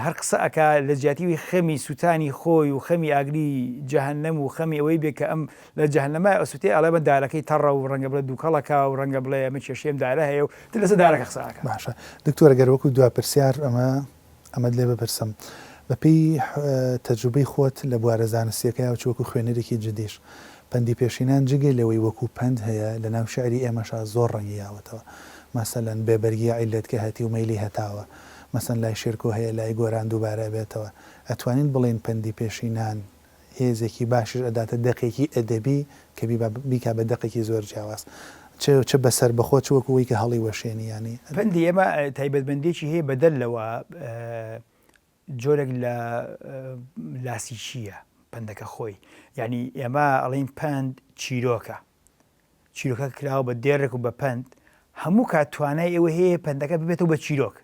هەر قسە ئەکا لە جیاتی وی خەمی سوتانی خۆی و خەمی ئاگری جەهەنەم و خەمی ئەوەی بێ کە ئەم لە جەهەنەمای ئەسوتێ ئەڵێ ئەمە دارەکەی تەڕە و ڕەنگە بڵێ دوکەڵ ئەکا و ڕەنگە بڵێ ئەمە کێشەی ئەم دارە هەیە و تر لەسەر دارەکە قسە ئەکا. باشە دکتۆر گەر وەکو دوا پرسیار ئەمە ئەمەت لێ بپرسم بەپێی تەجروبەی خۆت لە بوارە زانستیەکەیا و چ وەکو خوێنەرێکی جدیش پەندی پێشینان جگە لەوەی وەکو پەند هەیە لەناو شیعری ئێمەشا زۆر ڕەنگی یاوەتەوە مەسەلەن بێ بەرگی عیللەت کە هەتیو مەیلی هەتاوە مەسەن لای شێرکۆ هەیە لای گۆران دووبارە ئەبێتەوە ئەتوانین بڵێین پەندی پێشینان هێزێکی باشیش ئەداتە دەقێکی ئەدەبی کە بیکا بە دەقێکی زۆر جیاواز چ چ بە سەربەخۆ چ وەکو وەی کە هەڵیوەشێنی یانی. پەندی ئێمە تایبەتمەندیەکی هەیە بەدەر لەوە جۆرێک لە لاسیکییە پەندەکە خۆی یانی ئێمە ئەڵێین پەند چیرۆکە چیرۆکەکە کراوە بە دێڕێک و بە پەند، هەموو کات توانای ئەوە هەیە پەندەکە ببێتەوە بە چیرۆک.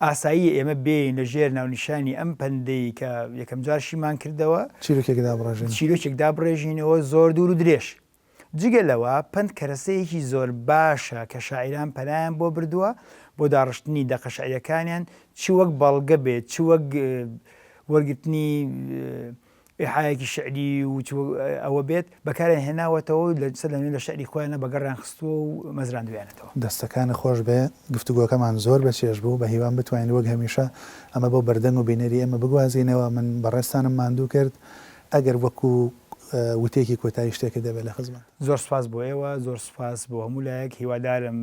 ئاساییە ئێمە بێین لە ژێر ناونیشانی ئەم پەندەی کە یەکەم جار شیمان کردەوە، چیرۆکێک دابڕێژین. چیرۆکێک دابڕێژینەوە زۆر دوور و درێژ. جگە لەوە پەند کەرەسەیەکی زۆر باشە کە شاعیران پەنایان بۆ بردووە بۆ داڕشتنی دەقە شیعرییەکانیان چ وەک بەڵگە بێت چ وەک وەرگرتنی ئیحایەکی شیعری و چ ئەوە بێت بەکاریان هێناوەتەوە و لە سەر لەنوێ لە شیعری خۆیانە بەگەڕیان خستووە و مەزراندویانەتەوە. دەستەکانت خۆش بێ، گفتوگۆکەمان زۆر بەچێژ بوو، بەهیوام بتوانین وەک هەمیشە ئەمە بۆ بەردەنگ و بینەری ئێمە بگوازینەوە، من بەڕێزتانم ماندوو کرد، ئەگەر وەکو وتەیەکی کۆتایی شتێکت دەبێت لە خزمەت. زۆر سوپاس بۆ ئێوە، زۆر سوپاس بۆ هەموو لایەک، هیوادارم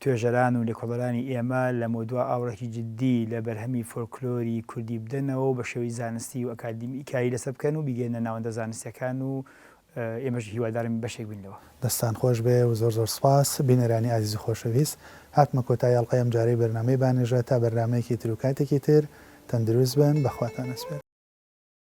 توێژەران و لێکۆڵەرانی ئێمە لەمەودوا ئاوڕێکی جددی لە بەرهەمی فۆلکلۆری کوردی بدەنەوە و بە شێوەی زانستی و ئەکادیمی کاری لەسەر بکەن و بیگەیەننە ناوەندە زانستییەکان و ئێمەش هیوادارین بەشێک بین لەوە. دەستان خۆش بێ و زۆر زۆر سپاس بینەرانی ئازیز و خۆشەویست هاتمە کۆتایی ئەڵقەی ئەمجارەی بەرنامەی بانێژە تا بەرنامەیەکی تر و کاتێکی تر تەندروست بن بە خواتان ئەسپێرم.